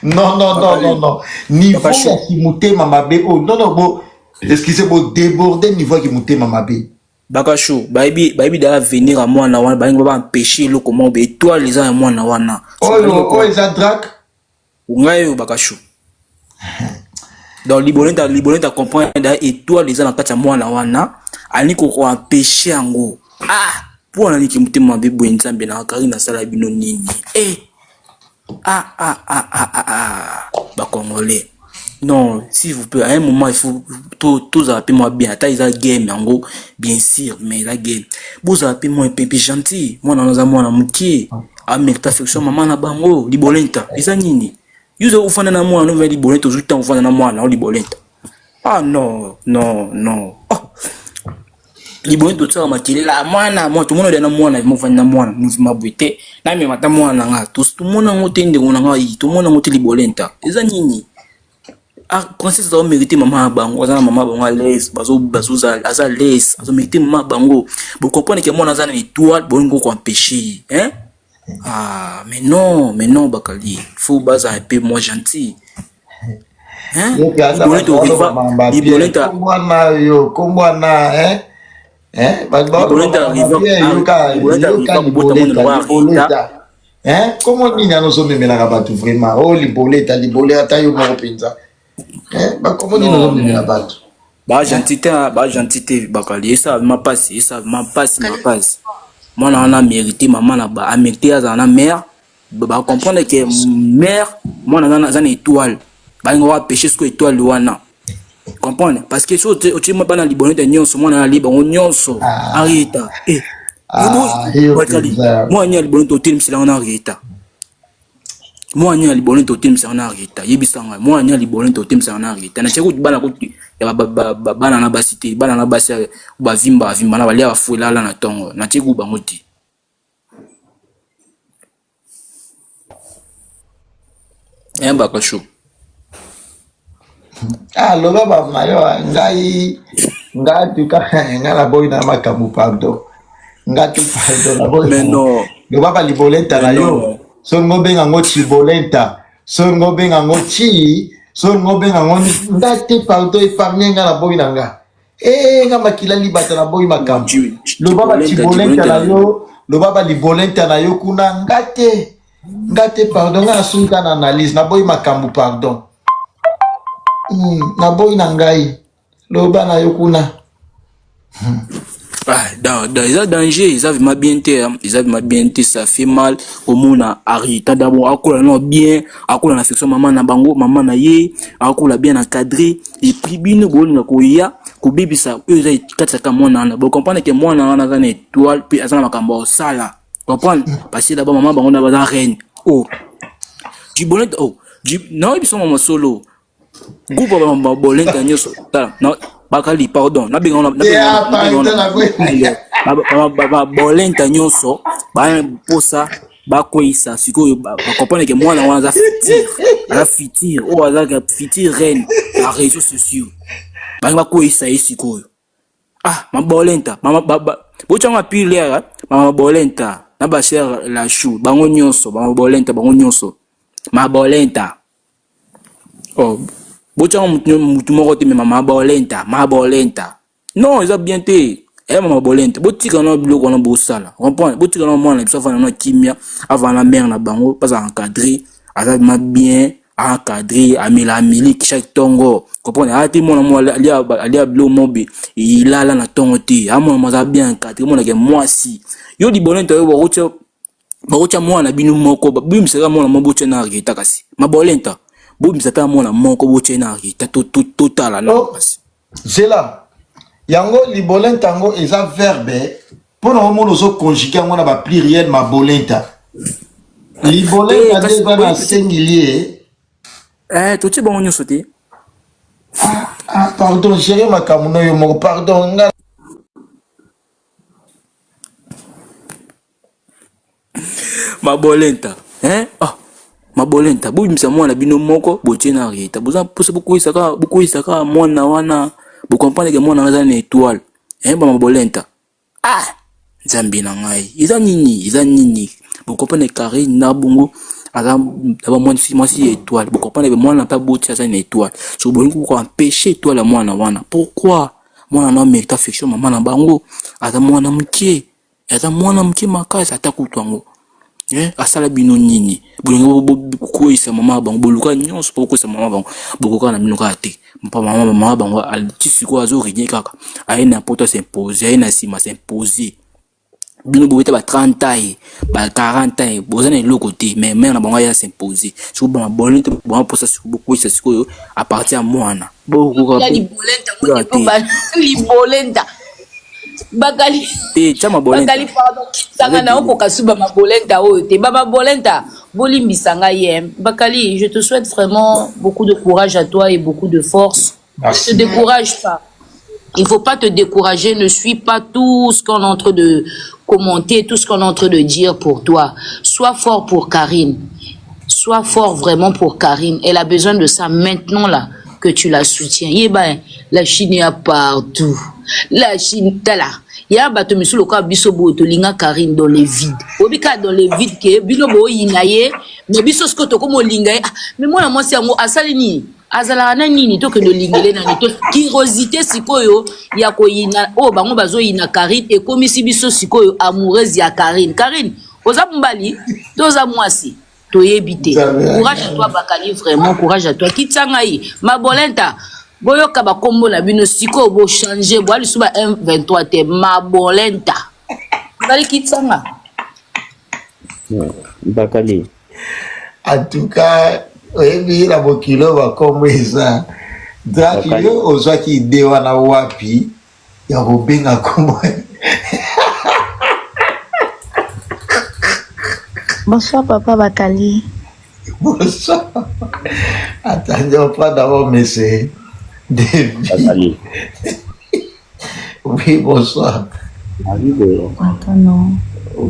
Speaker 1: non non non non non niveau ya kimotema mabe oyo non non bo excusez bo déborde niveau ya kimotema mabe
Speaker 14: Bakashu bayebi bayebi da avenir ya mwana wana balingi ba empêcher eloko moko ba étoile eza ya mwana wana
Speaker 1: oyo oyo eza drac
Speaker 14: ngai oyo Bakashu donc libone ta libone ta comprendre da étoile eza na kati ya mwana wana alingi ko ko empêcher yango ah mpo na nini motema mabe boye nzambe na Karine asala bino nini eh. Ah ah ah ah ah ah ba congolais. Non, s'il vous plaît, à un moment il faut to tozala pe mwa bien, ata eza game yango bien sûr, mais eza game. Bozala pe mwa pe gentil, mwana wana aza mwana mokie, amérite affection mama na bango, libolenta. Eza nini? Yo oza ofanda na mwana no libolenta, ozwi ntango ofanda na mwana o libolenta. Ah non, non, non. Oh. Libolenta otiaka makelele, ah, mwana, mwana, tomona olia na mwana, mofandi na mwana, mouvement boye te. Namema ata mwana na nga, tomona yango te ndeko na ngai, tomona yango te libolenta. Eza nini? Ah, princesse azo mériter mama ya bango, aza na mama bango à l'aise, bazo bazo aza à l'aise, azo mériter mama bango. Bo comprendre que mwana aza na étoile, bolingo ko empêcher, hein? Ah, mais non, mais non, Bakali, faut baza un peu moins gentil. Hein? Libolenta
Speaker 1: mwana yo, komwana, hein? Hein?
Speaker 14: Libolenta
Speaker 1: yoka yoka libolenta. Hein? Comment nini ano zo memelaka bato vraiment? Oh liboleta, liboleta ata yo moko penza. Hein? Ba comment nini ozo memela bato?
Speaker 14: Ba gentil te, ba gentil te bakali esa ma pasi, esa ma pasi ma pasi. Mwana wana mérité maman na ba, amérité azala na mère, ba comprendre que mère mwana aza na étoile. Ba ngo pêcher ce étoile wana. Comprendre parce que so otie bana libonete nyonso mwana ali bango nyonso Arieta. Eh. Bakali mwana ya libonete otelemisa na Arieta. Mwana nini ya libolo nte otemisaka na Rita? Yebisa ngai. Mwana nini ya libolo nte otemisaka na Rita? Na kutu bana kutu ya bana na basi te, bana na basi bavimba bavimba na balia bafu elala na tongo. Na kutu bango te. Eh bakashu.
Speaker 1: Ah, loba ba mayo ngai ngai tuka ngai naboyi na makambo pardon ngai tu pardon naboyi
Speaker 14: Mais non.
Speaker 1: loba ba libolenta na
Speaker 14: Mais
Speaker 1: yo
Speaker 14: non.
Speaker 1: soki ngo benga ngo chibolenta soki ngo benga ngo chi soki ngo benga ngo nga te pardon épargne nga naboyi na nga eh nga makila libata naboyi makambo loba ba
Speaker 14: Chibolenta,
Speaker 1: chibolenta na
Speaker 14: Chibolenta.
Speaker 1: yo loba ba libolenta na yo kuna nga te nga te pardon nga nasungi kaka na analyse naboyi makambo pardon naboyi na ngai loba na yo kuna
Speaker 14: Ah, eza danger, eza vraiment bien te, hein. Eza vraiment bien te, ça fait mal komona Arita d'abord akola no bien, akola na affection maman na bango, maman na ye, akola bien encadré et puis bino bolinga koya kobebisa oyo eza kati ya mwana wana. Bo comprendre que mwana wana aza na étoile puis aza na makambo ya kosala. Comprendre? Parce que d'abord maman bango na baza reine. Oh. Du bonnet oh, du non biso mama solo. Groupe ba ba bolenta nyonso. Tala, na bakali pardon, na benga na
Speaker 1: Yeah, pardon,
Speaker 14: benga ba ba ba bolenta nyonso ba posa bakweyisa sikoyo ba comprendre que mwana wana aza futur, aza futur, oyo aza futur reine na réseaux sociaux. Bangi bakweyisa ye sikoyo. Ah, mabolenta, mama ba botyanga pile ya mama bolenta na ba cher la chou bango nyonso, mama bolenta bango nyonso. Mabolenta. Oh, botyanga mutu moko te mais mama bolenta, mabolenta. Non, eza bien te. Eh mama bolenta, botika na biloko wana bosala. Comprendre? Botika na mwana biso afanda na kimia, avanda na mère na bango, baza encadré, aza ma bien encadré, amela miliki chaque tongo. Comprendre? Ate mwana mo alia alia biloko mobe, ilala na tongo te. A mwana mo aza bien encadré, mwana ke mwasi. Yo libolenta yo bakotia bakotia mwana bino moko, bobimisaka mwana moko botia na Rita kasi. Mabolenta, bobimisa ata mwana moko botia na Rita totala na
Speaker 1: Oh,
Speaker 14: kasi.
Speaker 1: zela yango libolenta yango eza verbe mpona omona ozoconjugue yango na bapluriel mabolenta libolenta nde
Speaker 14: kasi
Speaker 1: eza na singulier
Speaker 14: Eh, totie bango nyonso te.
Speaker 1: Ah, pardon gere makambo na yo moko pardon nga
Speaker 14: Mabolenta, hein? Ah, mabolenta, bobimisa mwana bino moko botie na Rita. Boza posa bokweyisa kaka bokweyisa kaka mwana wana, bocomprendre que mwana wana aza na étoile. Hein, ba mabolenta. Ah, nzambe na ngai. Eza nini? Eza nini? Bocomprendre Karine na bongo aza na mwasi mwasi ya étoile. Bocomprendre que mwana mpe aboti aza na étoile. So bolingi ko empêcher étoile ya mwana wana. Pourquoi? Mwana na mérite affection mama na bango. Aza mwana mokie. Aza mwana moke makasi ata kutu yango. Eh, asala bino nini? Bolingi bokweyisa mama bango, boluka nyonso po bokweyisa mama bango, bokoka na bino kaka te. Mpa mama mama bango ti sikoyo azo régner kaka. Aye na poto s'imposer, aye na nsima s'imposer. Bino bobeta ba 30 ans, ba 40 ans, boza na eloko te, mais mère na bango aya s'imposer. Sikoyo ba mabolin te bango posa sikoyo bokwisa sikoyo à partir ya mwana. Bokoka
Speaker 15: Ya libolenta ngo
Speaker 14: te.
Speaker 15: depuis ba libolenta. Bakali
Speaker 14: Te tia mabolenta.
Speaker 15: Bakali pardon kitanga na okoka suba mabolenta oyo te. Ba mabolenta bolimbisa ngai ye. Bakali, je te souhaite vraiment beaucoup de courage à toi et beaucoup de force. Ne te décourage pas. Il faut pas te décourager, ne suis pas tout ce qu'on est en train de commenter, tout ce qu'on est en train de dire pour toi. Sois fort pour Karine. Sois fort vraiment pour Karine. Elle a besoin de ça maintenant là que tu la soutiens. Yeba, la Chine est partout. La Chine, tala. Ya bato misusu lokola biso boye tolinga Karine dans les vides. Obika dans les vides ke bino boyina ye, mais biso sikoyo tokomi olinga ye. Ah, mais mwana mwasi yango asali nini? Azalaka na nini tokende olingele nani to curiosité sikoyo ya koyina oyo bango bazoyina Karine ekomisi biso sikoyo amoureuse ya Karine. Karine oza mobali to oza mwasi toyebi te. Courage à toi Bakali, vraiment courage à toi. Kitisa ngai mabolenta boyoka bakombo na bino sikoyo bochange boa lisusu ba 1 23 te mabolenta bakali kitisa nga.
Speaker 16: Bakali.
Speaker 1: En tout cas, oyebi na mokili oyo bakombo eza draki yo ozwaki ide wana wapi ya kobenga kombo?
Speaker 17: Bonsoir papa Bakali.
Speaker 1: Bonsoir. Attendez, on prend d'abord monsieur David.
Speaker 16: Bakali.
Speaker 1: Oui, bonsoir.
Speaker 17: Attends non.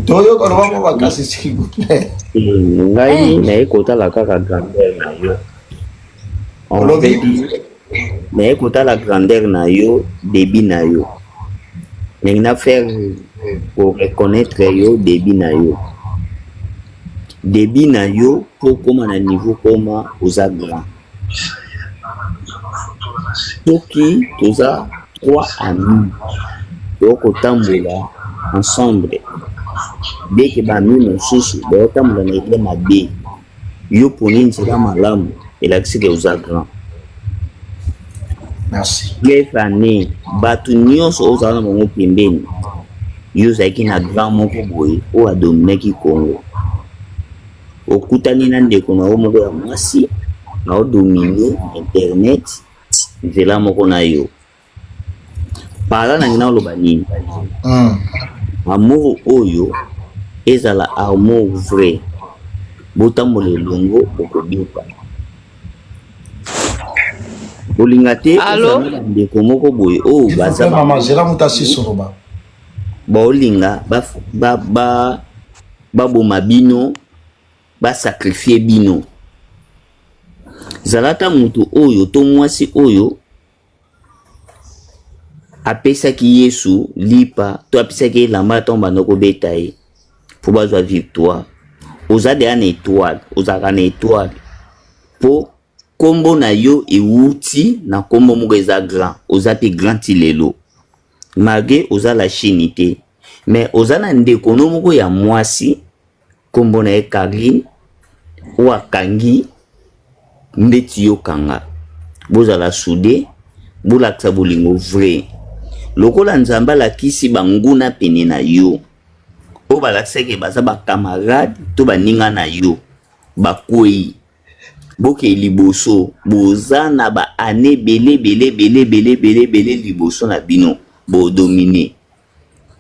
Speaker 1: Toyoka loba mwa makasi s'il vous plaît.
Speaker 16: Ngai naye kotala kaka grandeur na yo. En fait, naye kotala grandeur na yo, débit na yo. Ndenge na faire ko reconnaître yo débit na yo. Débit na yo po okoma na niveau koma oza grand. Soki toza trois amis tokotambola ensemble dès que ba amis mosusu baotambola na idée mabe, yo poni nzela malamu, elakisi ke oza grand.
Speaker 1: Merci.
Speaker 16: Preuve ane bato nyonso ozala na bango pembeni, yo ozalaki na grand moko boye oyo adominaki Congo. Okutani na ndeko na yo moko ya mwasi aodomine internet nzela moko na yo. Para na ngai oloba nini? Amour oyo ezala amour vrai, botambola elongo bokobeta. Bolinga te
Speaker 15: Allo?
Speaker 16: ozala na bandeko moko boye oyo baza
Speaker 1: Mama zela moto asisoloba.
Speaker 16: Baolinga baboma bino, basacrifie bino. Zala ta moto oyo to mwasi oyo apesaki Yesu lipa to apesaki elamba ntango banda kobeta ye mpo bazwa victoire. Oza deya na étoile, ozalaka na étoile mpo kombo na yo ewuti na kombo moko eza grand, oza mpe grand ti lelo malgré oza la Chine te, mais oza na ndeko no moko ya mwasi kombo na ye Karine oyo akangi ndeti yo kanga. Bozala soude, bolakisa bolingo vrai lokola Nzambe alakisi banguna pene na yo oyo balakisaki baza bacamarade to baninga na yo bakwei. Bokei liboso, boza na ba année ebele ebele ebele ebele ebele ebele liboso na bino, bodomine.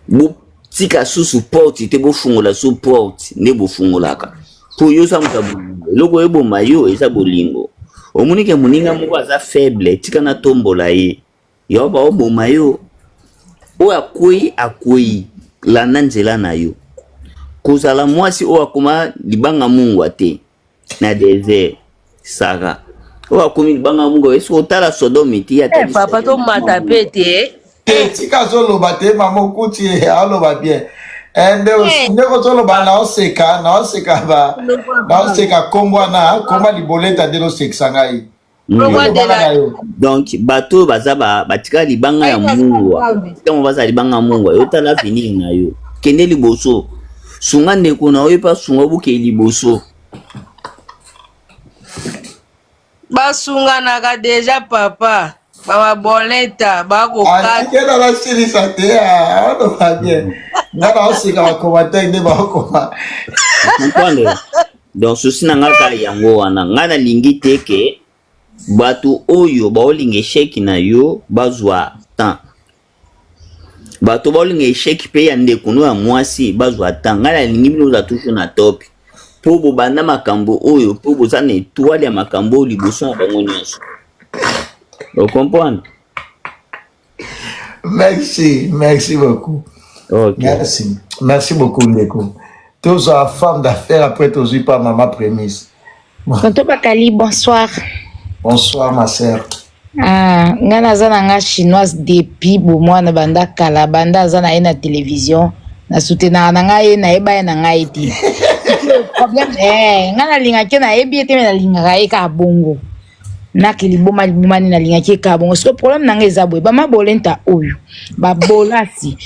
Speaker 16: Botika susu porte te, bofungola su porte nde bofungolaka mpo yo oza moto ya bolingo. Eloko oyo eboma yo eza bolingo. Omoni ke moninga moko aza faible, tika natombola ye, yo baoboma yo. Oyo akwei akwei, landa nzela na yo. Kozala mwasi oyo akoma libanga mungwa te na desert. Sara oyo akomi libanga mungwa, esi otala Sodome te?
Speaker 15: Eh, papa tomata mpe te.
Speaker 1: Te, tika azoloba te, mama okuti ye aloba bien. Eh, ndeko ozoloba naoseka naoseka ba naoseka kombo wana komba liboleta nde nosekisa ngai.
Speaker 16: Donc bato oyo baza batika libanga ya mungwa, ntango baza libanga ya mungwa, yo tala avenir na yo, kende liboso, sunga ndeko na yo mpe asunga, bokei liboso.
Speaker 12: Basunganaka deja papa, bamaboleta bakokata.
Speaker 1: Atikela nasilisa te, aloba bien. Nga naoseka bacommentaire nde baokoma.
Speaker 16: Comprendre? Donc souci na nga kaka yango wana. Nga nalingi te ke bato oyo baolinga echec na yo bazwa temps. Bato baolinga echec mpe ya ndeko no ya mwasi bazwa temps. Nga nalingi bino ozala toujours na top. Mpo bobanda makambo oyo mpo boza na etoile ya makambo oyo liboso na bango nyonso. Ocomprendre?
Speaker 1: Merci, merci beaucoup.
Speaker 16: Ok.
Speaker 1: Merci. Merci beaucoup ndeko. Tozwa femme d'affaires après tozwi pa mama prémisse.
Speaker 8: Tonton Bakali, bonsoir.
Speaker 1: Bonsoir ma sœur.
Speaker 8: Ah, nga naza na nga chinoise depuis bomwana banda kala banda aza na ye na télévision na soutenaka na nga ye nayeba ye na ngai ye te problème eh, nga nalingaki ye nayebi ye te me nalingaka ye kaka bongo naki liboma liboma nini nalingaki ye kaka bongo sikoyo problème na nga eza boye bamabolenta oyo babolasi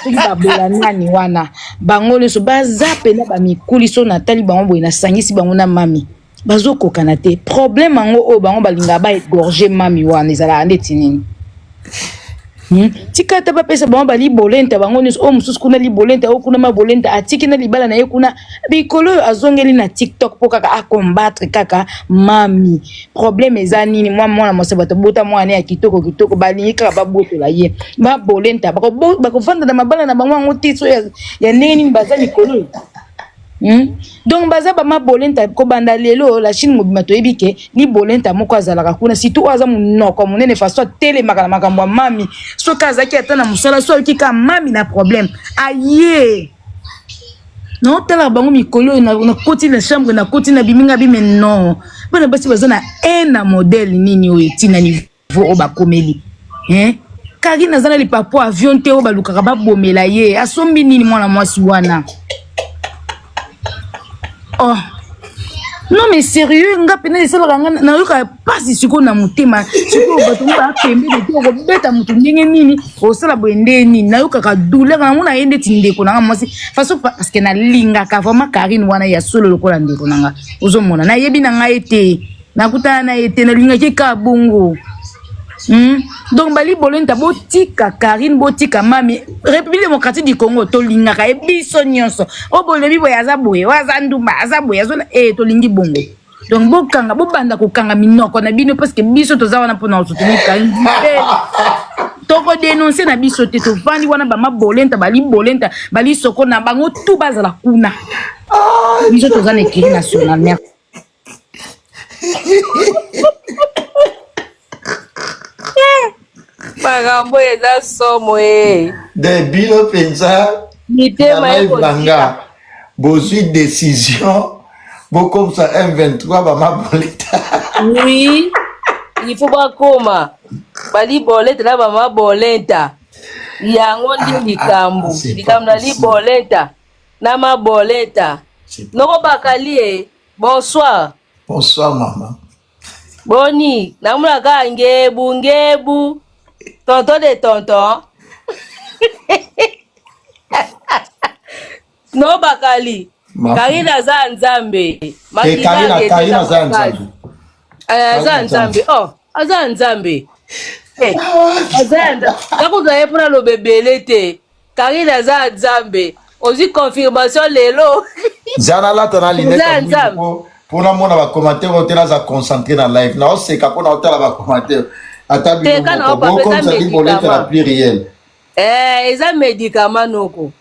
Speaker 8: soki babola nani wana bango nyonso baza mpena bamikuli so natali bango boye nasangisi bango na mami bazokokana te problème yango oyo bango balingaka ba égorge mami wana ezalaka ndeti nini Hmm? tika ata bapesa bango balibolenta bango nyonso oyo mosusu kuna libolenta oyo kuna mabolenta atiki na libala na ye kuna bikolo oyo azongeli na tiktok mpo kaka acombattre kaka mami problème eza nini mwa mwana mwasi bato bota mwana ya kitoko kitoko balingi kaka babotola ye babolenta bakovanda na mabala na bango yango te so ya ndenge nini baza mikolo oyo Hmm? Donc baza ba mabolenta kobanda lelo la Chine mobima toyebi ke libolenta moko azalaka kuna surtout oyo aza monoko monene façon atelemaka na makambo ya mami soki azalaki ata na mosala so ayoki kaka mami na problème aye naotalaka bango mikolo oyo nakoti na chambre nakoti na bimi nga bime non bana basi baza na haine na modèle nini oyo etina niveau oyo bakomeli hein Karine aza na lipapo avion te oyo balukaka babomela ye asombi nini mwana mwasi wana oh non mais sérieux nga mpena esalaka nga nayoka mpasi sikoyo na motema sikoyo bato ngo baya pembeni te okobeta moto ndenge nini osala boye nde nini nayokaka douleur namona ye ndeti ndeko na nga mwasi façon parce que nalingaka vraiment Karine wana ya solo lokola ndeko na nga ozomona nayebi na ngai te nakutana na ye te nalingaki kaka bongo Hmm? donc bali bolenta botika karine botika mami république démocratique du congo tolingaka ye biso nyonso oyo bolobi boye aza boye oyo aza ndumba aza boye azola e eh, tolingi bongo donc bokanga bobanda kokanga minoko na bino parce que biso toza wana mpona kosoutenir karine tokodenonse na biso te tovandi wana bamabolenta balibolenta balisoko na bango tu bazala kuna biso toza na écurie nationale merci
Speaker 15: makambo eza somo e
Speaker 1: de bino mpenza
Speaker 15: mitema
Speaker 1: na live na nga bozwi décision bokomisa M23 bamaboleta
Speaker 15: oui il faut bakoma baliboleta na bamaboleta yango nde likambo
Speaker 1: ah, c'est pas
Speaker 15: likambo na
Speaker 1: possible.
Speaker 15: liboleta na maboleta noko bakali e bonsoir
Speaker 1: Bonsoir maman.
Speaker 15: boni namona kaka ngebu ngebu tonton de tonton no bakali
Speaker 1: Ma-
Speaker 15: karine aza ya nzambe
Speaker 1: Eh,
Speaker 15: makila
Speaker 1: Karina,
Speaker 15: akete
Speaker 1: Karina
Speaker 15: eza
Speaker 1: aza ya
Speaker 15: makasi
Speaker 1: Nzambe.
Speaker 15: Eh, aza ya
Speaker 1: Karina
Speaker 15: nzambe oh aza ya nzambe Eh, aza ya nzambe nakozala ye mpona loba ebele te Karine aza ya nzambe ozwi confirmation lelo
Speaker 1: Nzala nalata na lunette
Speaker 15: Oza ya
Speaker 1: ya mwindu
Speaker 15: nzambe
Speaker 1: po po namona ba commentaire oyo te naza concentré na live naoseka mpo naotala ba commentaire ata bino
Speaker 15: teka na
Speaker 1: moko
Speaker 15: yo papa eza
Speaker 1: bokomisa libolete na
Speaker 15: médicament
Speaker 1: pluriel
Speaker 15: eh, eza médicament noko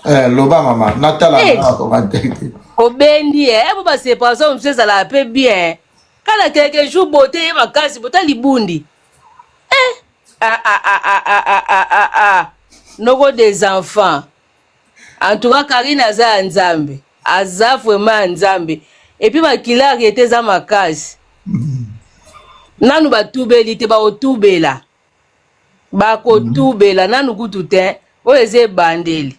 Speaker 1: eh, loba mama natala
Speaker 15: Eh.
Speaker 1: na ba commentaire te
Speaker 15: obendi eh po ba séparation mosusu ezalaka mpe bien kala quelques jours bote ye makasi bota libundi eh Ah, ah, ah, ah, ah, ah, ah, ah, ah. Noko des enfants. En tout cas, Karine aza ya Nzambe. Aza vraiment ya Nzambe. Et puis makila arrêté eza makasi. Nanu batubeli te bakotubela. Bakotubela nanu kutu te. Oyo eza ebandeli.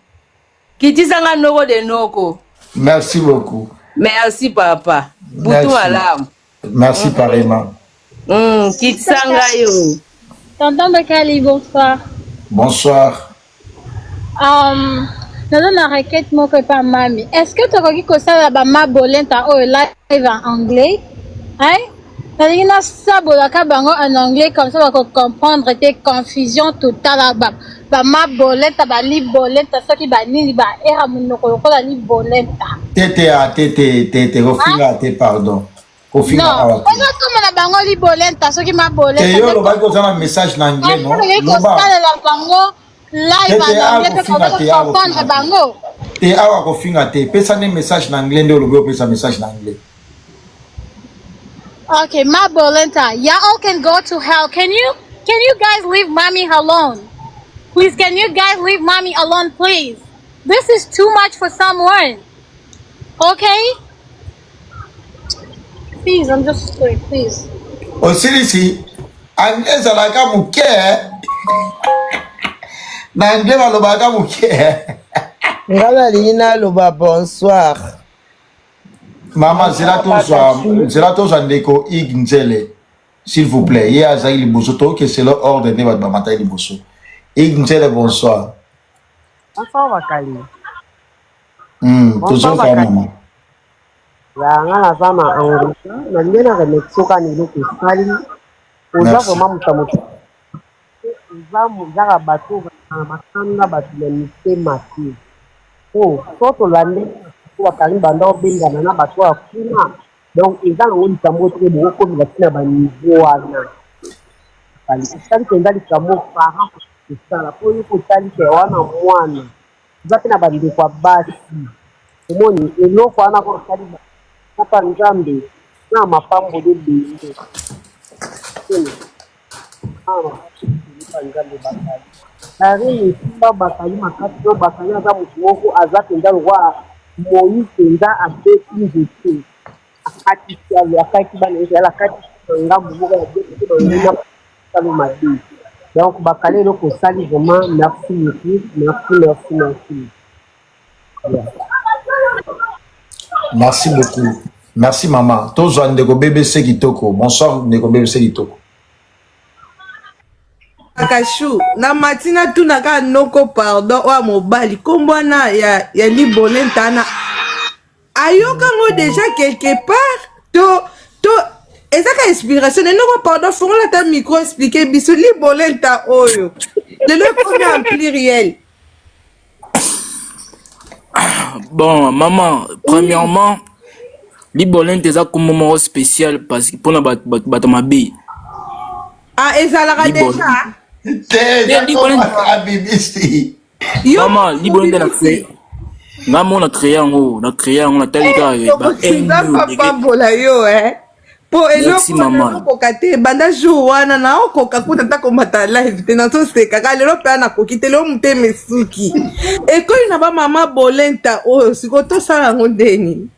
Speaker 15: Kitisa nga noko de noko.
Speaker 1: merci beaucoup
Speaker 15: Merci papa. Butu
Speaker 1: Merci.
Speaker 15: malamu.
Speaker 1: Merci pareillement.
Speaker 15: Kitisa ngai yo.
Speaker 18: Tonton Bakali, bonsoir.
Speaker 1: Bonsoir.
Speaker 18: Um, naza na requête moko epa mami. Est-ce que tokoki kosala ba mabolenta oyo live en anglais? Hein? Nalingi nasabolaka bango en anglais comme ça bako comprendre te confusion totale ba. Ba mabolenta ba libolenta soki ba nini ba era munoko lokola libolenta.
Speaker 1: Tete a tete tete kofinga te pardon. Kofinga awa te.
Speaker 18: Ozo toma na bango libolenta soki mabolenta.
Speaker 1: Te yo olobaki oza na message na anglais non?
Speaker 18: Loba. Kosalela bango live en anglais pe ko comprendre bango.
Speaker 1: Te awa kofinga te. Pesa nde message na anglais nde olobi opesa message na anglais.
Speaker 18: Okay, Mabolenta, y'all can go to hell. Can you can you guys leave mommy alone? Please, can you guys leave mommy alone, please? This is too much for someone. Okay? Please, I'm just sorry, please.
Speaker 1: Osilisi, anglais ezalaka moke na anglais balobaka moke.
Speaker 3: Nga nalingi naloba bonsoir.
Speaker 1: Mama zela tozwa zela tozwa ndeko Ig Nzele s'il vous plaît ye azali liboso toke selo ordre nde bato bamataki liboso Ig Nzele bonsoir.
Speaker 19: Bonsoir Bakali.
Speaker 1: Bonsoir tozoka mama.
Speaker 19: Ya nga naza na Angola nalingi na remercier yo kaka na eloko osali oza vraiment moto ya moto Eza kaka batu oyo bazalaka na makanda batu ya mitema te po soki tolandeli masolo ba Carine banda obendana na batu oyo ya kuna donc eza nango likambo oyo te ke bokokomela ti na ba niveau wana esali penza likambo oyo parent kosala po yo pe otali ke wana mwana oza pe na ba ndeko ya basi omoni eloko wana kaka osali papa nzambe na mapamboli ebele. Carine esimba bakali makasi po bakali aza mutu moko aza penza lokola Moïse penza abeti nzete akatisi akatisi bana Israël akatisi na ngambu moko ya bien pe banguna basala mabe donc bakali eloko osali vraiment merci beaucoup merci merci merci.
Speaker 1: Merci beaucoup. Merci maman. Tozwa ndeko BBC kitoko. Bonsoir ndeko BBC kitoko.
Speaker 3: Kashu, na mati natuna kaka noko pardon oyo mobali kombo wana ya, ya libole ntana ayoka ngo deja quelque part to to eza ka inspiration na noko pardon fongola ata micro explique biso libole nta oyo lelo ekomi en pluriel
Speaker 14: Bon, maman, premièrement, libolente eza kombo moko spécial parce que mpona bato mabe.
Speaker 3: Ah, ezalaka déjà.
Speaker 1: Te, abimisi.
Speaker 14: Maman, libolente na créé. Nga mo na créé yango, na créé yango na tali kaka
Speaker 3: ba pambola yo eh. Po eloko nazokoka te banda jour wana naokoka kuta ata komata live te nazoseka kaka lelo mpe nakoki te lelo motema esuki ekoli na bamama bolenta oyo sikoyo tosala yango ndeni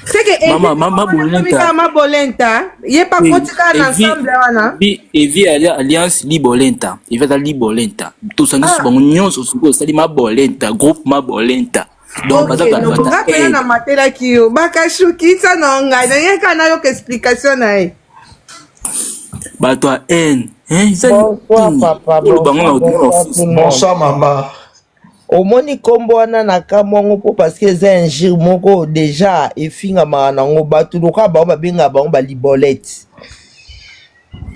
Speaker 3: seke mama bolenta ye mpe akoti kaka na ensemble wana
Speaker 14: evi alliance libolenta evi aza libolenta tosangisi ah. bango nyonso sikoyo osali mabolenta groupe mabolenta
Speaker 3: donc baza okay, no, nga pena na matelaki yo bakashukisa na ngai na ye kaka nayoka explication na ye
Speaker 14: bato ya haine
Speaker 20: bonsoir papa
Speaker 1: bonsoir mama
Speaker 20: omoni nkombo wana na kamwa yango mpo parceke eza injure moko deja efingamaka nango bato lokola bango babengaka bango balibolete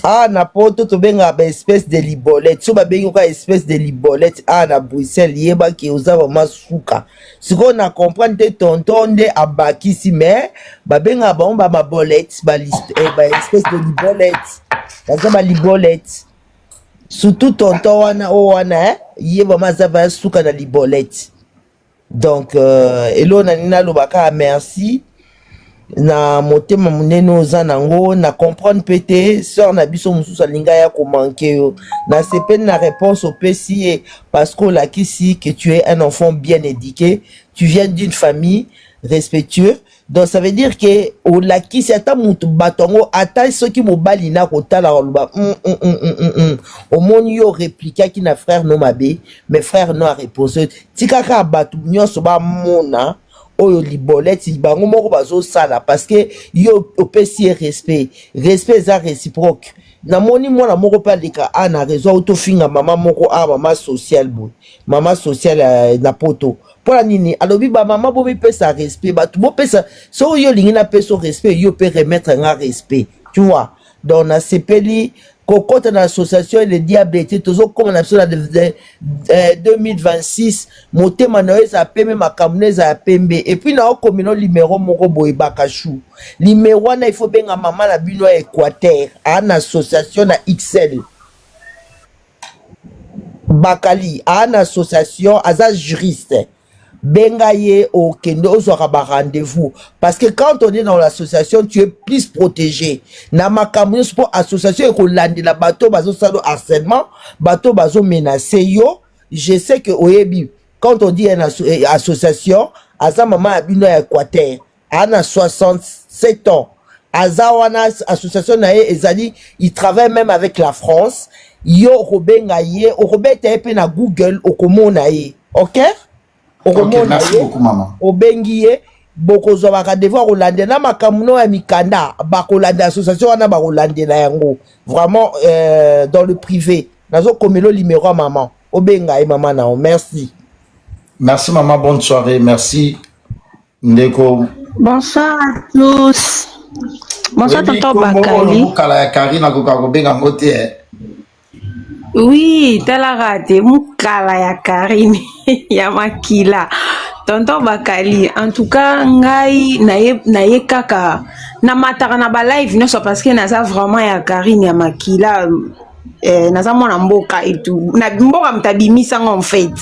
Speaker 20: Awa na poto tobengaka ba espèce de libolette soki babengi yo kaka espèce de libolette awa na Bruxelles yeba ke oza vraiment suka sikoyo na comprendre te tonton nde abakisi mais babengaka bango ba mabolette ba, eh, ba espèce de libolette baza ba libolette surtout tonton wana oyo wana eh, ye vraiment aza vraiment suka na libolette Donc euh, eloko na nini naloba kaka merci na motema monene oza nango na comprendre mpe te sœur na biso mosusu alingi aya komanke yo nasepeli na réponse opesi ye parce que olakisi que tu es un enfant bien éduqué tu viens d'une famille respectueux donc ça veut dire que olakisi ata mutu bato yango ata soki mobali na kotala oloba mm, mm, mm, mm, mm, mm. omoni yo replikaki na frère no mabe mais frère no arepose tika kaka bato nyonso bamona oyo liboleti bango moko bazosala parce que yo opesi ye respect respect eza réciproque namoni mwana moko mpe aleka a na réseau auti ofinga mama moko a mama sociale boye mama sociale eh, na poto mpo na nini alobi bamama bomipesa respect bato bopesa soki yo olingi napesa respect yo mpe remettre nga respect tu vois donc nasepeli Kokota na association le diable te, tozokoma na biso na 2026. Motema na yo ezala pembe, makambo na ezala pembe. Et puis naokomino numero moko boye, Bakashu, numero wana il faut benga mama na bino ya Équateur, aa na association na XL. Bakali aa na association, aza juriste. Benga ye, okende ozwaka ba rendez-vous, parce que quand on est dans l'association, tu es plus protégé na makambo nyonso, mpo association ekolandela bato bazosala harcèlement, bato bazomenace yo. Je sais que oyebi, quand on dit une association, aza mama ya bino ya Équateur, aa na 67 ans, aza wana, association na ye ezali, il travaille même avec la France. Yo okobenga ye, okobeta ye mpe na Google, okomona ye, ok? Okomona
Speaker 1: Merci
Speaker 20: ye
Speaker 1: beaucoup, maman.
Speaker 20: Obengi ye, bokozwa ba rendez-vous, akolandela na makambo no ya mikanda, bakolandela association wana, bakolandela yango vraiment dans le privé. Nazokomela numéro ya mama, obenga ye, mama nao. Merci.
Speaker 1: Merci maman, bonne soirée. Merci ndeko.
Speaker 21: Bonsoir à tous. Bonsoir
Speaker 1: Oyebi
Speaker 21: tonton
Speaker 1: kombo oyo
Speaker 21: Bakali.
Speaker 1: mokala ya Karine akoka kobenga yango te, eh.
Speaker 21: Oui, talaka te mokala ya Karine ya makila. Tonton Bakali, en tout cas ngai naye naye kaka namataka na ba live nyonso parce que naza vraiment ya Karine ya makila. Naza mwana mboka et tout. Na mboka moto abimisanga en fait.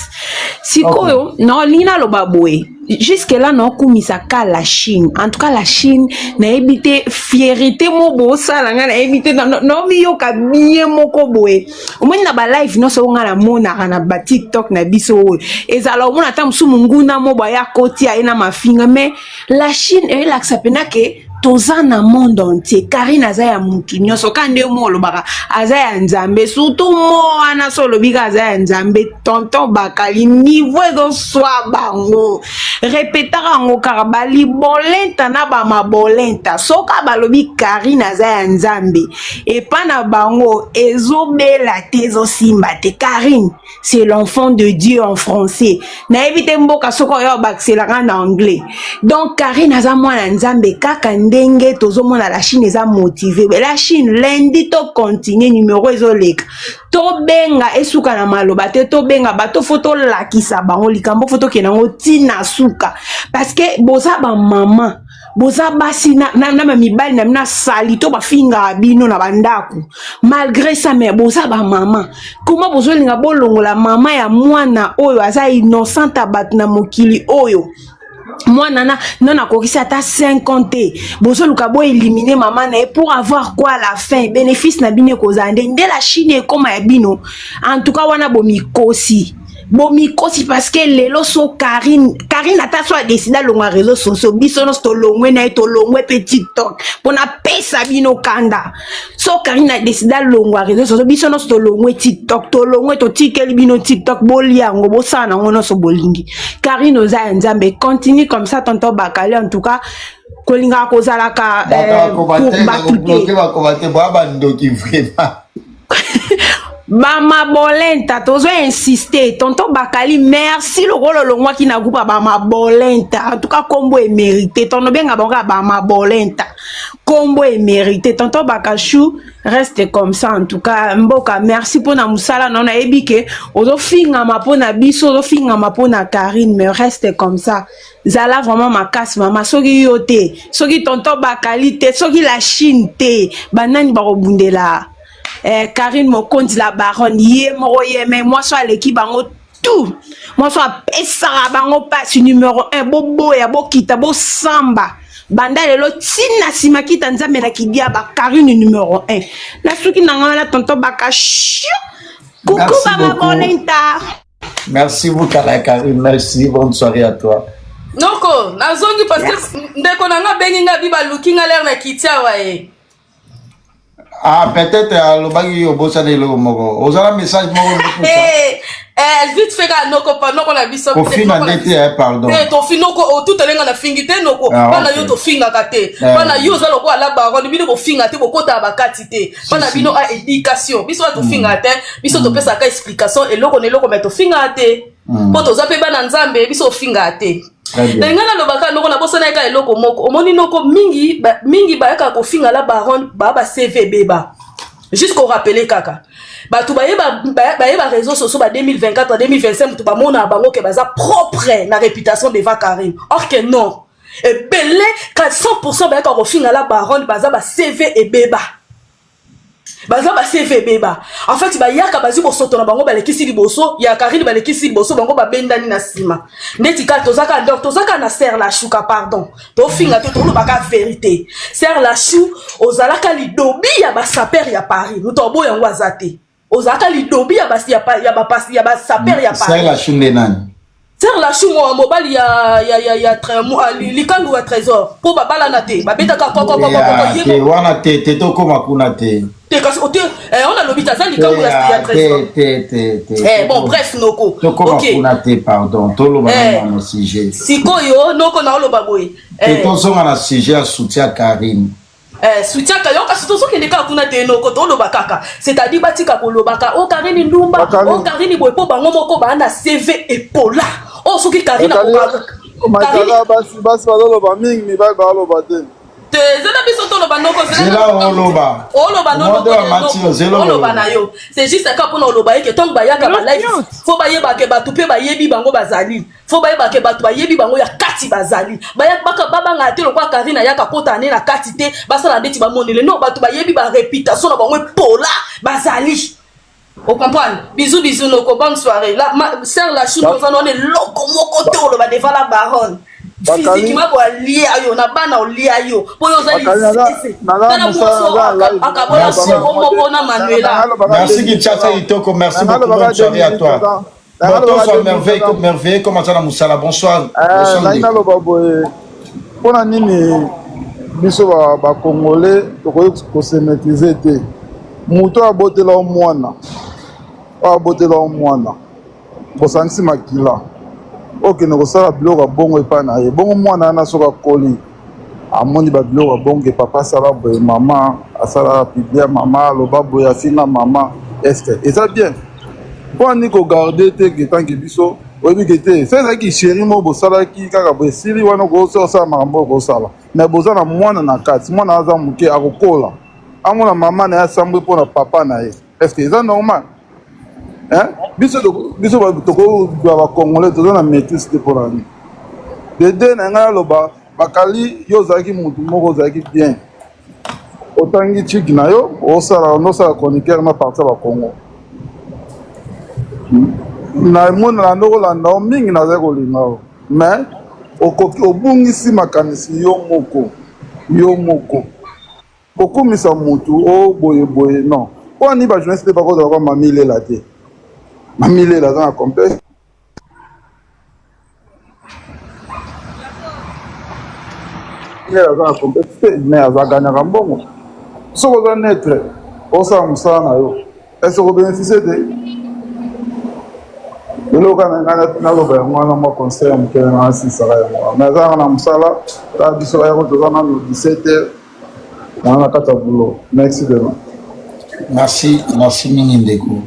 Speaker 21: Sikoyo, nalingi naloba boye. Jusque là naokumisa ka la Chine. En tout cas la Chine, nayebi te fierté mo bosala nga, nayebi te naomiyoka bien moko boye. Omoni na ba live nyonso oyo nga namonaka na ba TikTok na biso oyo, ezala omona ata mosusu monguna mo boye akoti aye na mafinga, mais la Chine eyelakisa mpena ke toza na monde entier. Karine aza ya mutu nyonso, ka nde mo olobaka aza ya Nzambe, surtout mo wana so olobi ka aza ya Nzambe. Tonton Bakali, niveau ezoswa bango, repetaka yango kaka balibolenta na bamabolenta. Soka balobi Karine aza ya Nzambe, epa na bango ezobela te, ezosimba te. Karine, c'est l'enfant de Dieu en français, nayebi te mboka soki oyo bakiselaka na anglais. Donc Karine aza mwana Nzambe, kaka ndenge tozomona la Chine eza motive. La Chine, lundi tocontinue, numero ezoleka, tobenga, esuka na maloba te, tobenga bato, fo tolakisa bango likambo, fo tokende yango ntina suka, parce que boza bamama, boza basi na bamibali na bino asali to bafingaka bino na bandako. Malgré ça, mais boza bamama, koma bozolinga bolongola mama ya mwana oyo aza innocente ya bato na mokili oyo. Mwana na non akokisi ata 5 ans te, bozoluka boélimine mama na ye pour avoir quoi à la fin? Bénéfice na bino ekozala nde nde la Chine ekóma ya bino. En tout cas wana bomikosi, bomikosi, parce que lelo so Karine, Karine ata so adécider alongwa réseaux sociaux, biso nyonso tolongwe na ye, tolongwe mpe TikTok mpona pesa bino kanda. So Karine adécider alongwa réseaux sociaux, biso nyonso tolongwe TikTok, tolongwe, totikeli bino TikTok, bolia yango, bosala nango nyonso bolingi. Karine oza ya Nzambe, continue comme ça, tonton Bakali. En tout cas kolingaka kozalaka pour bato te.
Speaker 1: Bakoma te, boya bandoki vraiment.
Speaker 21: Bamabolenta, tozo insiste. Tonton Bakali, merci lokola olongwaki na groupe ya bamabolenta. En tout cas kombo emérité, tono benga bango ya bamabolenta, kombo emérité. Tonton Bakashu, reste comme ça. En tout cas mboka, merci mpona mosala na yo. Nayebi ke ozofingama mpona biso, ozofingama mpona Karine, mais reste comme ça, zala vraiment makasi mama. Soki yo te, soki tonton Bakali te, soki la Chine te, banani bakobundela Karine Mokonzi la baronne? Ye moko ye me mwasi aleki bango tout, mwasi apesaka bango mpasi numéro 1. Boboya, bokita, bosamba banda lelo ntina nsima, kita Nzambe na kidiaba. Karine numéro 1. Nasuki na ngai wana, tonton Bakashu, kuku.
Speaker 1: Merci
Speaker 21: Bama
Speaker 1: beaucoup.
Speaker 21: Bolenta.
Speaker 1: Merci Bukala Karine, merci, bonne soirée à toi.
Speaker 6: Noko nazongi parce que ndeko na nga abengi nga, bi baluki nga lere na kiti awa ye.
Speaker 1: Ah, peut-être alobaki obosana eloko moko. Ozala message moko ndokusa.
Speaker 6: Eh, vite fait kaka noko, pa noko na biso.
Speaker 1: Kofinga nde te, eh, pardon.
Speaker 6: Te, tofi noko otutelenga na fingi te noko.
Speaker 1: Ah,
Speaker 6: Bana
Speaker 1: ok.
Speaker 6: yo tofingaka te. Bana yo oza lokola la baronne, bino bofinga te, bokotaka bakati te. Bana
Speaker 1: si.
Speaker 6: bino a éducation, biso wana tofingaka te, biso topesaka explication eloko na eloko, me tofingaka te, mpo toza mpe bana Nzambe, biso ofingaka te.
Speaker 1: Très bien.
Speaker 6: Na ngai nalobaka noko, nabosana ye kaka eloko moko. Omoni noko, mingi mingi bayaka kofinga la baronne, baa ba CV ebeba. Juste ko rappeler kaka. Bato baye ba baye ba réseaux sociaux ba 2024 2025 mutu bamona bango ke baza propre na réputation devant Karine. Or que non. Ebele 400% bayaka kofinga la baronne baza ba CV ebeba. Baza ba CV ebeba. En fait bayaka bazwi bosoto na bango balekisi liboso ya Karine balekisi liboso bango babendani na nsima. Ndeti kaka tozaka donc tozaka na serre la chouka pardon. Tofinga te tolobaka verite. Serre la chou ozalaka lidobi ya ba sapeur ya Paris. Moto aboya yango aza te. Ozalaka lidobi ya ba ya ba ya ba ya ba sapeur ya Paris.
Speaker 1: Serre la chou nde nani?
Speaker 6: Serre la chou mo mobali ya ya ya ya ah, likangu ya trésor po babalana te babetaka koko koko koko
Speaker 1: ye wana te te tokoma kuna te
Speaker 6: te kasi ote eh, on alobi te aza likangu ya ya trésor
Speaker 1: te te te
Speaker 6: eh, bon bref noko
Speaker 1: tokoma okay. kuna te pardon toloba eh, na sujet
Speaker 6: sikoyo noko na oloba boye
Speaker 1: eh. te tozonga na sujet ya soutien Karine
Speaker 6: Eh, soutien ka yo kasi tozokende kaka kuna te noko toloba kaka c'est-à-dire batika kolobaka o oh, Karine ndumba o oh, Karine boye mpo bango moko baa na CV epola o oh, soki Karine
Speaker 2: akoka basi basi bazoloba mingi mibali baloba te
Speaker 6: te zela biso toloba noko
Speaker 1: zela oloba
Speaker 6: oloba oloba na yo c'est juste kaka mpona oloba ye ke ntango bayaka balive fo bayeba ke bato mpe bayebi bango bazali fo bayeba ke bato bayebi bango ya kati bazali babangaka te lokola karine ayaka kota ne na kati te basala ndeti bamonele no bato bayebi bareputation na bango epola bazali ocomprendre bisous bisous noko bonne soirée la ma, sœur la chou toza na wana eloko moko te oloba devant la baronne physiquement boalia yo na bana olia yo mpo yo oza lisese tala mwasi akabola bongo moko na manuela
Speaker 1: merci kinshasa kitoko merci beaucoup bonne soirée à toi Bon, tozwa merveille comme merveille comme aza na mosala bonsoir
Speaker 2: eh, ngai naloba boye mpo na nini biso bacongolais tokoki kose maîtrise te moto oyo abotela yo mwana oyo abotela yo mwana bosangisi makila okende kosala biloko ya bongo epai na ye bongo mwana wana soki akoli amoni babiloko ya bongo papa asala boye mama asala piblia mama aloba boye afinga mama estce eza bien mpo ani kogarde te ke tanke biso oyebi ke te so ezalaki sheri moko bosalaki kaka boye esili wana okosala makambo oyo okosala me boza na mwana na kati mwana aza moke akokola amona mama na ye asambwi mpo na papa na ye est ce que eza normal hein? biso biso tokozwa bacongolais toza na maîtrise te mpo na nini dede na ngai aloba bakali yo ozalaki motu moko ozalaki bien otangi chiki na yo osala nosala chroniqueur na parti ya bacongo na mona na kolanda yo mingi nazali kolinga yo mais okoki obungisi makanisi yo moko yo moko Kokumisa mutu oh boye boye non. Pona nini ba journaliste pe bakozala kwa mami lela te? Mami lela aza na complexe. Lela aza na complexe te mais aza gagnaka mbongo. Soki oza neutre osala mosala na yo est-ce que obeneficie te? Eloko kaka na ngai naloba yango wana mwa conseil ya moke na ngai nasilisaka yango wana. Mais aza na mosala kaka biso bayako toza nano 17 heures Naza na kati ya boulot. Merci demain.
Speaker 1: Merci, merci mingi ndeko.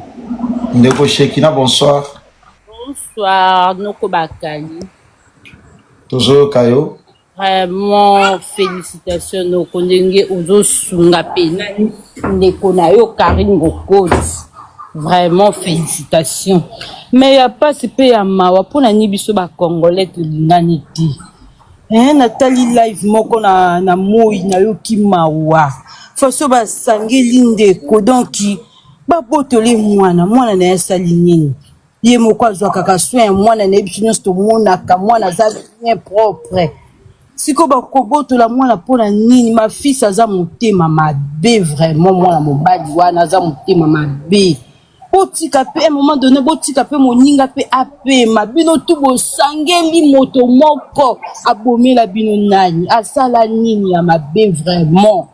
Speaker 1: Ndeko Shekina, bonsoir.
Speaker 15: Bonsoir, Noko Bakali.
Speaker 1: Tozoyoka yo.
Speaker 15: Vraiment, félicitations Noko ndenge ozosunga pena ndeko na yo Karine Mokonzi. Vraiment, félicitations. Mais ya pasi pe ya mawa pona ni biso ba Congolais tolingani te.
Speaker 22: Eh, natali live moko na, na moi nayoki mawa faso basangeli ndeko donk babotoli mwana mwana na ye asali nini ye moko azwakaka soin ya mwana na ye biso nyonso tomonaka mwana aza bien propre sikoyo bakobotola mwana mpo na nini mafisi aza motema mabe vraiment mwana mobali wana aza motema mabe Botika pe un moment donne botika pe moninga pe apema bino tu bosangeli moto moko abomela bino nani asala nini ya mabe vraiment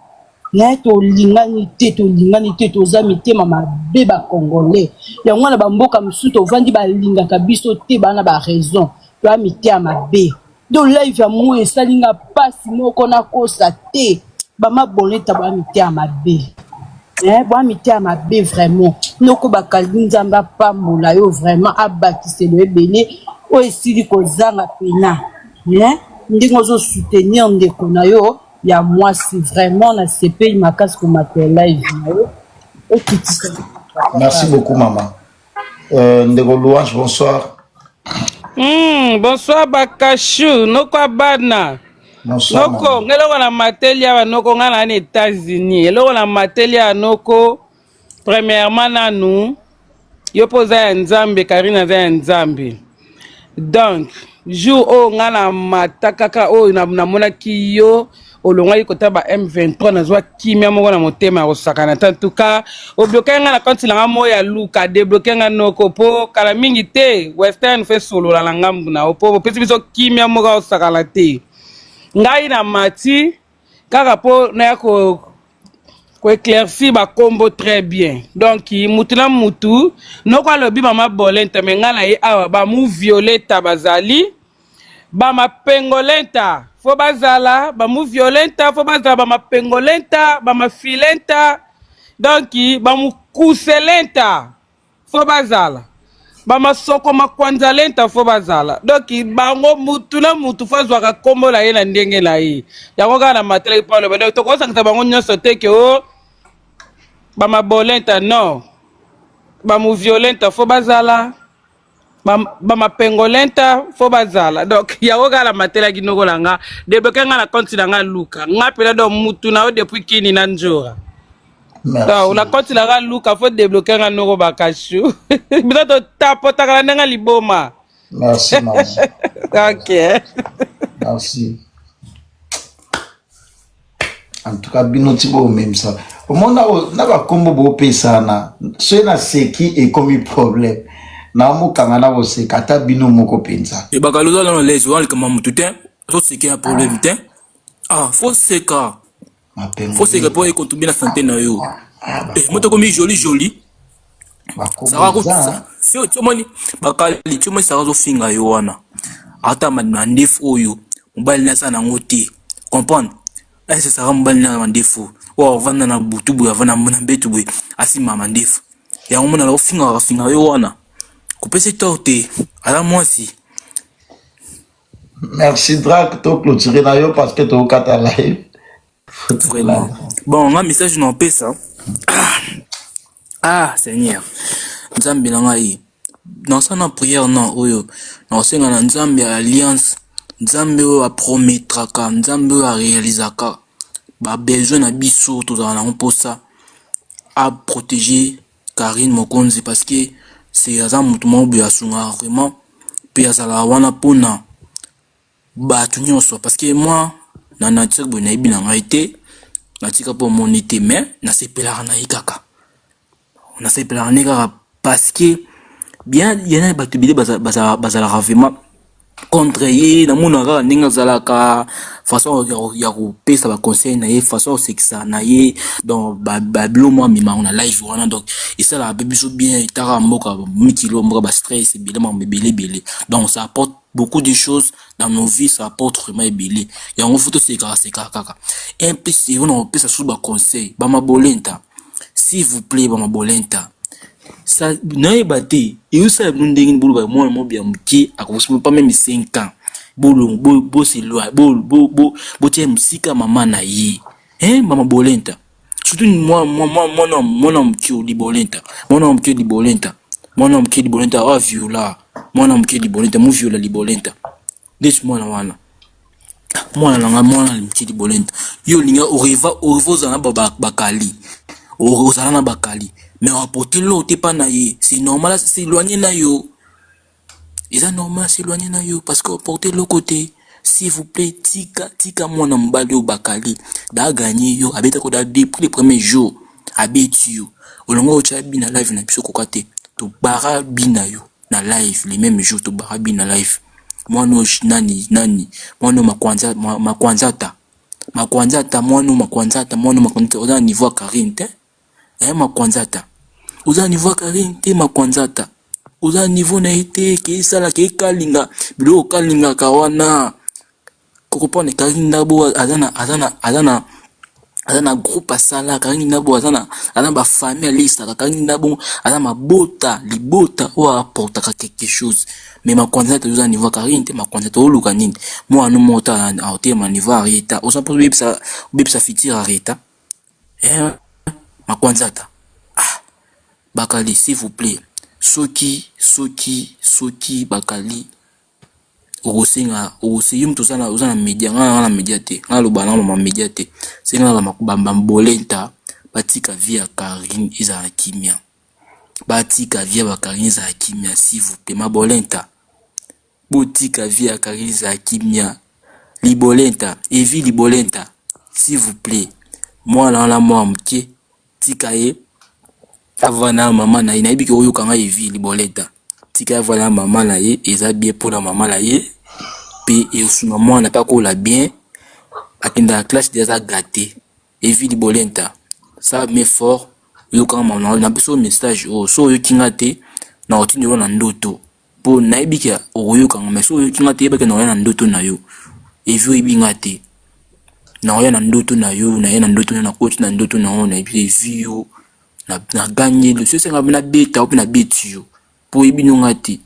Speaker 22: naye tolingani te tolingani te toza mitema mabe ba congolais yango wana bamboka mosusu tovandi balingaka biso te bana ba raison toya mitema mabe Do live ya moi esali nga pasi moko nakosa te ba maboleta ba mitema mabe eh ba mitema mabe vraiment noko bakalbi nzambe apambola yo vraiment abakiselo ebele oyo esili kozanga pena eh ndenge ozo soutenir ndeko na yo ya mwasi vraiment nasepeli makasi komata live na yo.
Speaker 3: Okitisa.
Speaker 1: Merci beaucoup maman. Ndeko Louange, bonsoir.
Speaker 4: Bonsoir Bakashu, noko abana.
Speaker 1: Bonsoir.
Speaker 4: Noko, ngeloko na mateli awa noko nga na na États-Unis. Eloko na mateli awa noko premièrement nanu yo mpo oza ya Nzambe, Karine aza ya Nzambe. Donc, jour oyo nga na mata kaka oyo namonaki yo olongwaki kota ba M23, nazwa kimia moko na motema ya kosakana te. En tout cas, obloke nga na compte na nga moko ya luka, débloke nga noko po kala mingi te Western fe solola na ngambu na yo po opesi biso kimia moko ya kosakana te. Ngai na mati kaka po naya ko koéclaircir bakombo très bien. Donc mutu na mutu, noko alobi mama Bolenta, me ngai na ye awa bamuvioleta bazali bamapengolenta fo bazala bamuviolenta fo bazala bamapengolenta bamafilenta, donc bamukuselenta fo bazala bamasoko makwanzalenta fo bazala. Donc bango mutu na mutu fo azwaka kombo na ye na ndenge na ye. Yango kaka na matelaki mpo aloba. Donc tokosangisa bango nyonso te ke o bamabolenta, non, bamuviolenta fo bazala, bamapengolenta fo bazala. Donc yango kaka na matelaki noko na nga, débloke nga na compte na nga luka nga mpena. Donc mutu na yo depuis kini na njora. Donc na compte na nga luka fo débloke nga noko Bakashu. Biso totapotaka na ndenge liboma.
Speaker 1: Merci maman.
Speaker 4: Ok.
Speaker 1: Merci. En tout cas bino ti bomemisa omona na bakombo bopesana, soki naseki ekomi problème, naomokanga na koseka ata bino moko mpenza.
Speaker 14: Ebakali oza nano lese wana likambo ya motu te, ozoseka ya problème te. Ah, fo seka, fo seka mpo econtribue na santé na yo. Eh, moto ekomi joli joli.
Speaker 1: Bakombo.
Speaker 14: Tiomoni Bakali, tiomoni Sara azofinga yo wana, ata mandefu oyo mobali na aza nango te. Comprendre ese Sara mobali na mandefu oyo avanda na butu boye, avanda na mbetu boye, asimba mandefu yango mona ofingaka finga yo wana, kopesa tort te, aza mwasi.
Speaker 1: Merci Drac, to clôturer na yo parce que tokata live.
Speaker 14: Vraiment bon, nga message na opesa, ah Seigneur Nzambe na ngai, nasala na prière na oyo nakosenga na Nzambe ya alliance, Nzambe oyo aprometraka, Nzambe oyo arealizaka babesoin na biso, tozala nango mposa aprotéger Karine Mokonzi parce que c'est aza motu moko boye asungaka vraiment mpe azalaka wana mpona bato nyonso. Parce que moi na nature boye nayebi na ngai te, natika mpo omoni te, mais nasepelaka na ye kaka, nasepelaka ne kaka parce que bien yana bato ebele bazalaka vraiment contre ye. Namonaka kaka ndenge azalaka, façon ya kopesa baconseil na ye, façon ya kosekisa na ye. Donc babilo mwa amemaka na live wana, donc esalaka mpe biso bien. Etaka mboka mikili oyo, mboka bastress ebele, makambo ebele ebele. Donc ça apporte beaucoup de choses dans nos vies, ça apporte vraiment ebele. Yango fo tosekaka sekaka kaka un peu sérieux na kopesa susu baconseil. Bamabolenta, s'il vous plaît, bamabolenta, sa nayeba te eyosala bino ndenge nini. Boloba mwana mobi ya moke akokisi pas même 5 ans, bolongo boselwa, botia mosika mama na ye. Hein, mama bolenta, surtout mwana mwana moke libolenta, mwana moke libolenta, mwana moke libolenta oyo aviola mwana moke libolenta, moviola libolenta ndeti mwana wana, mwana na nga, mwana moke libolenta. Yo olinga oreva, oreva ozala na bakali, ozala na bakali, mais oapporte lo te mpa na ye. C'est normal s'éloigner na yo, eza normal s'éloigner na yo parce que oapporte eloko te. S'il vous plaît, tika, tika mwana mobali oyo bakali da gagné yo, abetako da depuis le premier jour, abeti yo, olongo otya bina live na biso koka te, tobara bina yo na live le même jour, tobara bina live. Mwana oyo nani nani, mwana oyo makwanza, makwanzata, makwanzata, mwana oyo makwanzata, mwana oyo makwanzata, oza na niveau ya Karine te. Eh, makwanzata, oza na niveau ya Karine te. Makwanzata, oza na niveau na ye te. Ke esala ke ekalinga biloko okalingaka wana, kokopane. Karine Ndabo aza na groupe asala. Karine Ndabo aza na bafamille alisaka. Karine Ndabo aza mabota, libota oyo aportaka quelque chose. Mais makwanzata, oza na niveau ya Karine te. Makwanzata, oluka nini? Mwana moko ta aotelema niveau ya Rita, oza mpo obebisa futur ya Rita. Eh, makwanzata, ah. Bakali s'il vous plait soki soki soki bakali okosenga okose yo moto oza na oza na media nga na media te nga naloba na mama media te senga na ba ba batika vie ya Carine ezala kimia batika vie ya ba Carine ezala kimia s'il vous plait mabolenta botika vie ya Carine ezala kimia libolenta evi libolenta s'il vous plait mwana wana mwa moke tika ye avanda na mama na ye nayebi ke oyoka ngai evi liboleta tika ye avanda na mama na ye eza bien mpona mama na ye mpe esunga mwana mpe akola bien akendaka classe de aza gate evi libolenta ça met fort oyokanga mama na biso message oyo so oyoki nga te na otindi yo na ndoto mpo nayebi ke okoyoka nga mais so oyoki nga te yebake nakoya na ndoto na yo evi oyebi nga te nakoya na ndoto na yo naye na ndoto na yo nakoti na ndoto na yo nayebi evi yo nagangeli so esenga mpe nabeta yo mpe nabeti yo mpo oyebi no nga te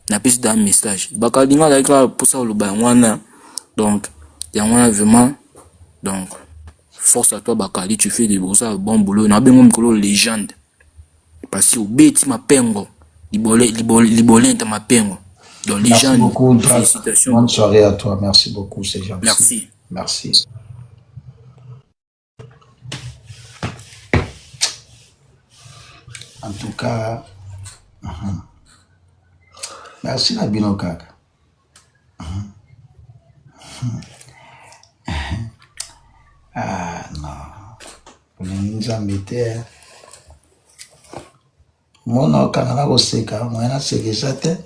Speaker 14: napesi da message bakalinga azalaki kaka mposa koloba yango wana donc yango wana vraiment donc force à toi bakali tu fais de osala bon boulot nabengo mikolo légende parce que obeti mapengo libole libole libolenta mapengo donc
Speaker 1: Merci
Speaker 14: légende
Speaker 1: beaucoup, Drac.
Speaker 14: félicitations
Speaker 1: Bonne soirée à toi. Merci beaucoup, c'est gentil.
Speaker 14: merci
Speaker 1: Merci. En tout cas, merci na bino kaka. Ah non. Olingi Nzambe te. eh. Mona okanga na koseka, moyen naseka eza te.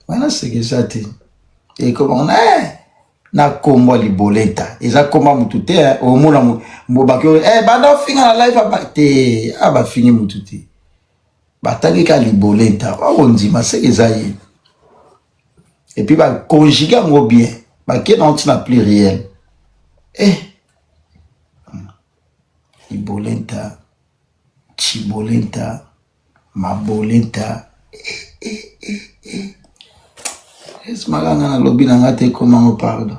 Speaker 1: Moyen naseka eza te. Ekoma na eh na kombo ya liboleta eza kombo ya mutu te eh. Omona baki eh banda ofinga na live aba te ah bafingi mutu te. Batangi ka liboleta okondima seke eza ye. Et puis ba conjuguer yango bien. Bakei na ntina pluriel. Eh libolenta chibolenta mabolenta eh, eh, eh, eh. esimaka nga nalobi na nga te ekomango pardon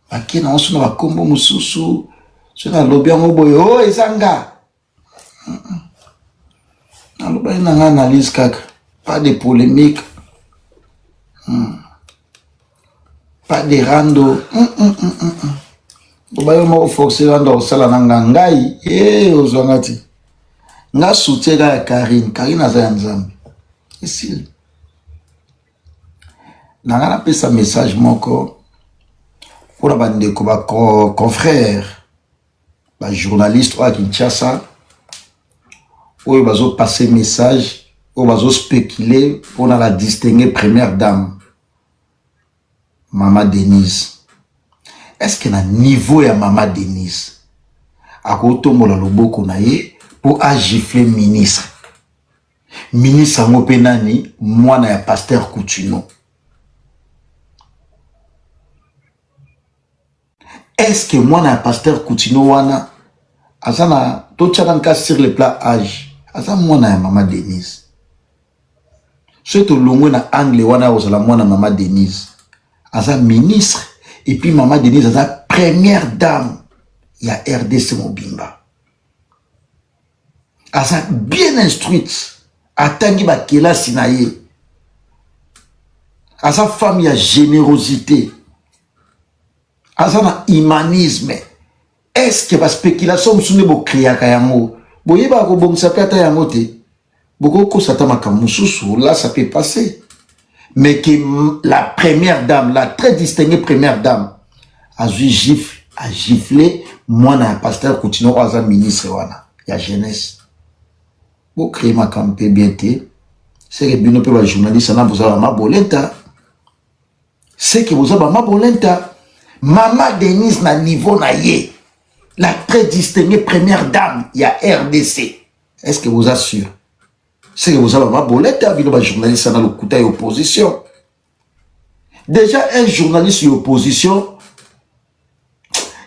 Speaker 1: bake nango so na bakombo mosusu so nalobi yango boye o oh, eza nga nalobaki na nga analyse kaka pas de polémique hmm. pas de rando mm, mm, mm, mm, mm. oba yo moko force rando akosala na nga ngai e ozwa nga ti nga soutien kaka ya karine karine aza ya nzambe esili na nga napesa message moko mpona bandeko ba confrère ba journaliste oyo ya Kinshasa oyo bazo passer message oyo bazo spéculer mpona la distinguer première dame mama Denise est-ce que na niveau ya mama Denise akotombola loboko na ye mpo agifle ministre ministre yango mpe nani mwana ya pasteur Coutinho Est-ce que mwana ya pasteur Coutinho wana aza na totia nanu ka sur le plat age aza mwana ya mama Denise soki tolongwe na angle wana ozala mwana mama Denise aza ministre et puis mama Denise aza première dame ya RDC mobimba aza bien instruite atangi bakelasi na ye aza femme ya générosité aza na humanisme est-ce que baspéculation mosusu nde bokreaka yango boyebaka kobongisa mpe ata yango te bokokosa ata makambo mosusu là ça peut passer mais que la première dame la très distinguée première dame azwi gifle agifle mwana ya pasteur Coutinho oyo aza ministre wana ya jeunesse bocree makambo mpe bien te seke bino mpe bajournaliste na boza bamaboleta seke boza bamabolenta mama denise na niveau na ye la très distinguée première dame ya rdc est ce que boza sûr seke boza bamaboleta bino bajournaliste na lokuta ya opposition déjà un journaliste ya opposition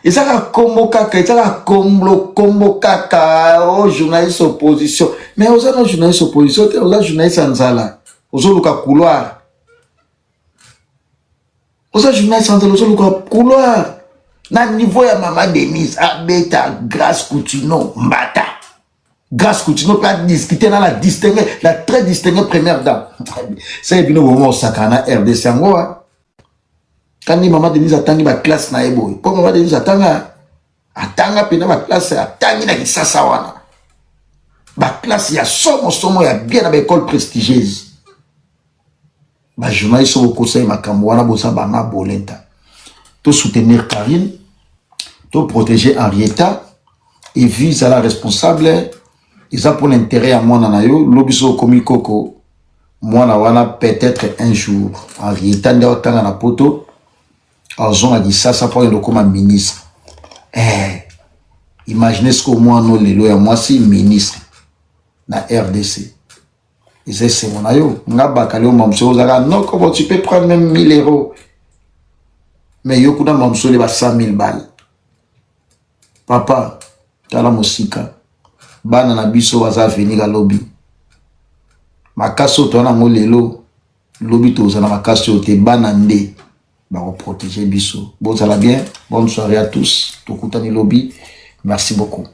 Speaker 1: eza kaka kombo kaka eza kaka kombo kombo kaka o oh, journaliste opposition mais oza na journaliste opposition te oza journaliste ya nzala ozoluka couloir oza journaliste ya nzala ozoluka couloir. Na niveau ya mama Denise abeta Grace Coutinho mbata. Grace Coutinho peut discuter na la distinguée, la très distinguée première dame. C'est bino bomo osakana na RDC yango hein. Kandi mama Denise atangi ba classe na ye boye. Po mama Denise atanga atanga pena ba classe atangi na Kisasa wana. Ba classe ya somo somo ya bien na ba école prestigieuse. Ba journaliste oyo bokosaki makambo wana boza banga bolenta. To soutenir Karine, to protéger Henrietta et vise à la responsable eza pour l'intérêt ya mwana na yo lobi so okomi koko mwana wana peut-être un jour Henrietta nde otanga na poto azonga Kisasa mpo akende okoma ministre eh, imagine sikoyo mwana oyo lelo ya mwasi ministre na RDC eza esengo na yo nga bakali yo mamso ozalaka noko bon tu peux prendre même 1000 euros mais yo kuna mamso ole ba 100 000 balles papa tala mosika bana na biso baza avenir ya lobi makasi oyo toza nango lelo lobi tozala makasi oyo te bana nde bakoprotege biso bozala bien bonne soirée à tous tokutani lobi merci beaucoup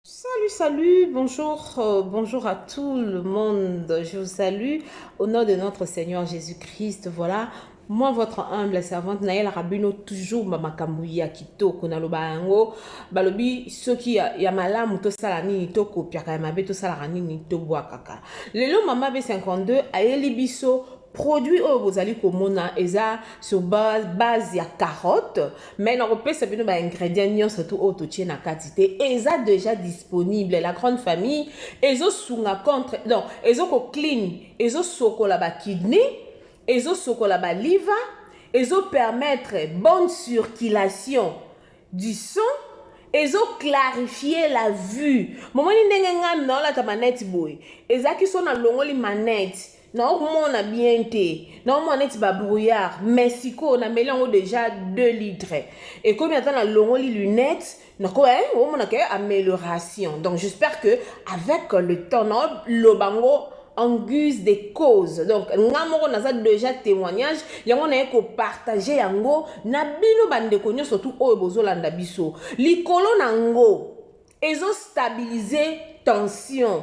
Speaker 5: Salut, salut, bonjour, euh, bonjour à tout le monde. Je vous salue au nom de notre Seigneur Jésus-Christ. Voilà, moi, votre humble servante, Naël Rabino, toujours makambo ya kitoko naloba yango. Balobi soki ya, ya malamu tosala nini tokopiaka ya mabe tosalaka nini tobwakaka. Lelo mama B52 ayeli biso produit oyo bozali komona eza sur base, base ya carotte mais nakopesa bino ba ingrédients nyonso tu oyo totie na kati te eza déjà disponible la grande famille ezosunga contre donc ezoko clean ezosokola ba kidney ezosokola ba liver ezopermettre bonne circulation du sang ezo clarifier la vue bomoni ndenge ngai naolata manette boye ezalaki so nalongoli manette naomona bien te naomona neti ba brouillard mais sikoyo nameli yango déjà 2 litres ekomi ata nalongoli lunette nako eh, omona ke amélioration donc j'espère que avec le temps naoloba yango en guise de cause donc nga moko naza déjà témoignage yango naye kopartage yango na bino bandeko nyonso tu oyo bozolanda biso likolo na ngo ezostabilize tension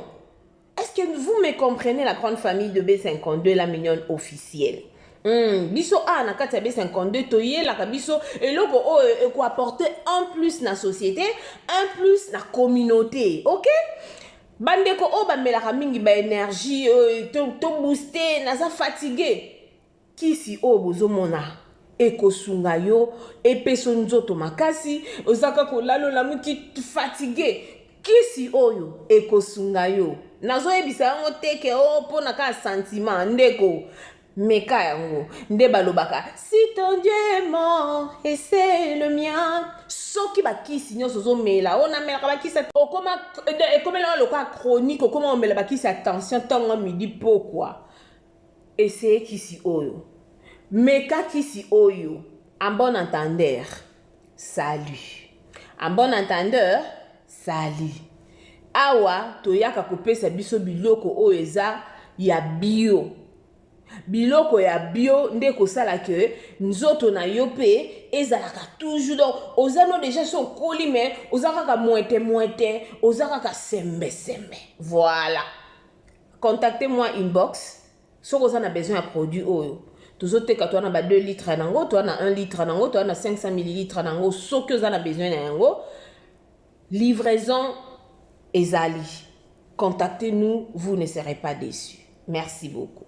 Speaker 5: Est-ce que vous me comprenez la grande famille de B52 la mignonne officielle biso awa na kati ya B52 toyelaka biso eloko oyo ekoapporte un plus na société, un plus na communauté. Ok, bandeko oyo bamelaka mingi baénergie oyo to booste, naza fatigue, kisi oyo bozomona ekosunga yo, epesa nzoto makasi. Oza kaka kolala, olamuki fatigue, kisi oyo ekosunga yo. Nazoyebisa yango te ke o mpona kaka sentiment. Ndeko, meka yango. Nde balobaka si ton Dieu est mort et c'est le mien. Soki bakisi nyonso ozomela, oyo namelaka bakisi, okoma ekomela lokola chronique, okoma omela bakisi ya tension ntongo, midi, pokwa, essaye kisi oyo, meka kisi oyo. En bon entendeur, salut. En bon entendeur, salut. Awa toyaka kopesa biso biloko oyo eza ya bio. Biloko ya bio nde kosala ke nzoto na yo mpe ezalaka toujours. Donc oza no déjà so okoli, mais oza kaka mwete mwete, oza kaka sembe sembe. Voilà, contactez moi inbox soki oza na besoin ya produit oyo tozoteka. Toa na ba 2 litre nango, toa na 1 litre nango, toa na 500 millilitre nango. Soki oza na besoin na yango, livraison ezali. Contactez-nous, vous ne serez pas déçus. Merci beaucoup.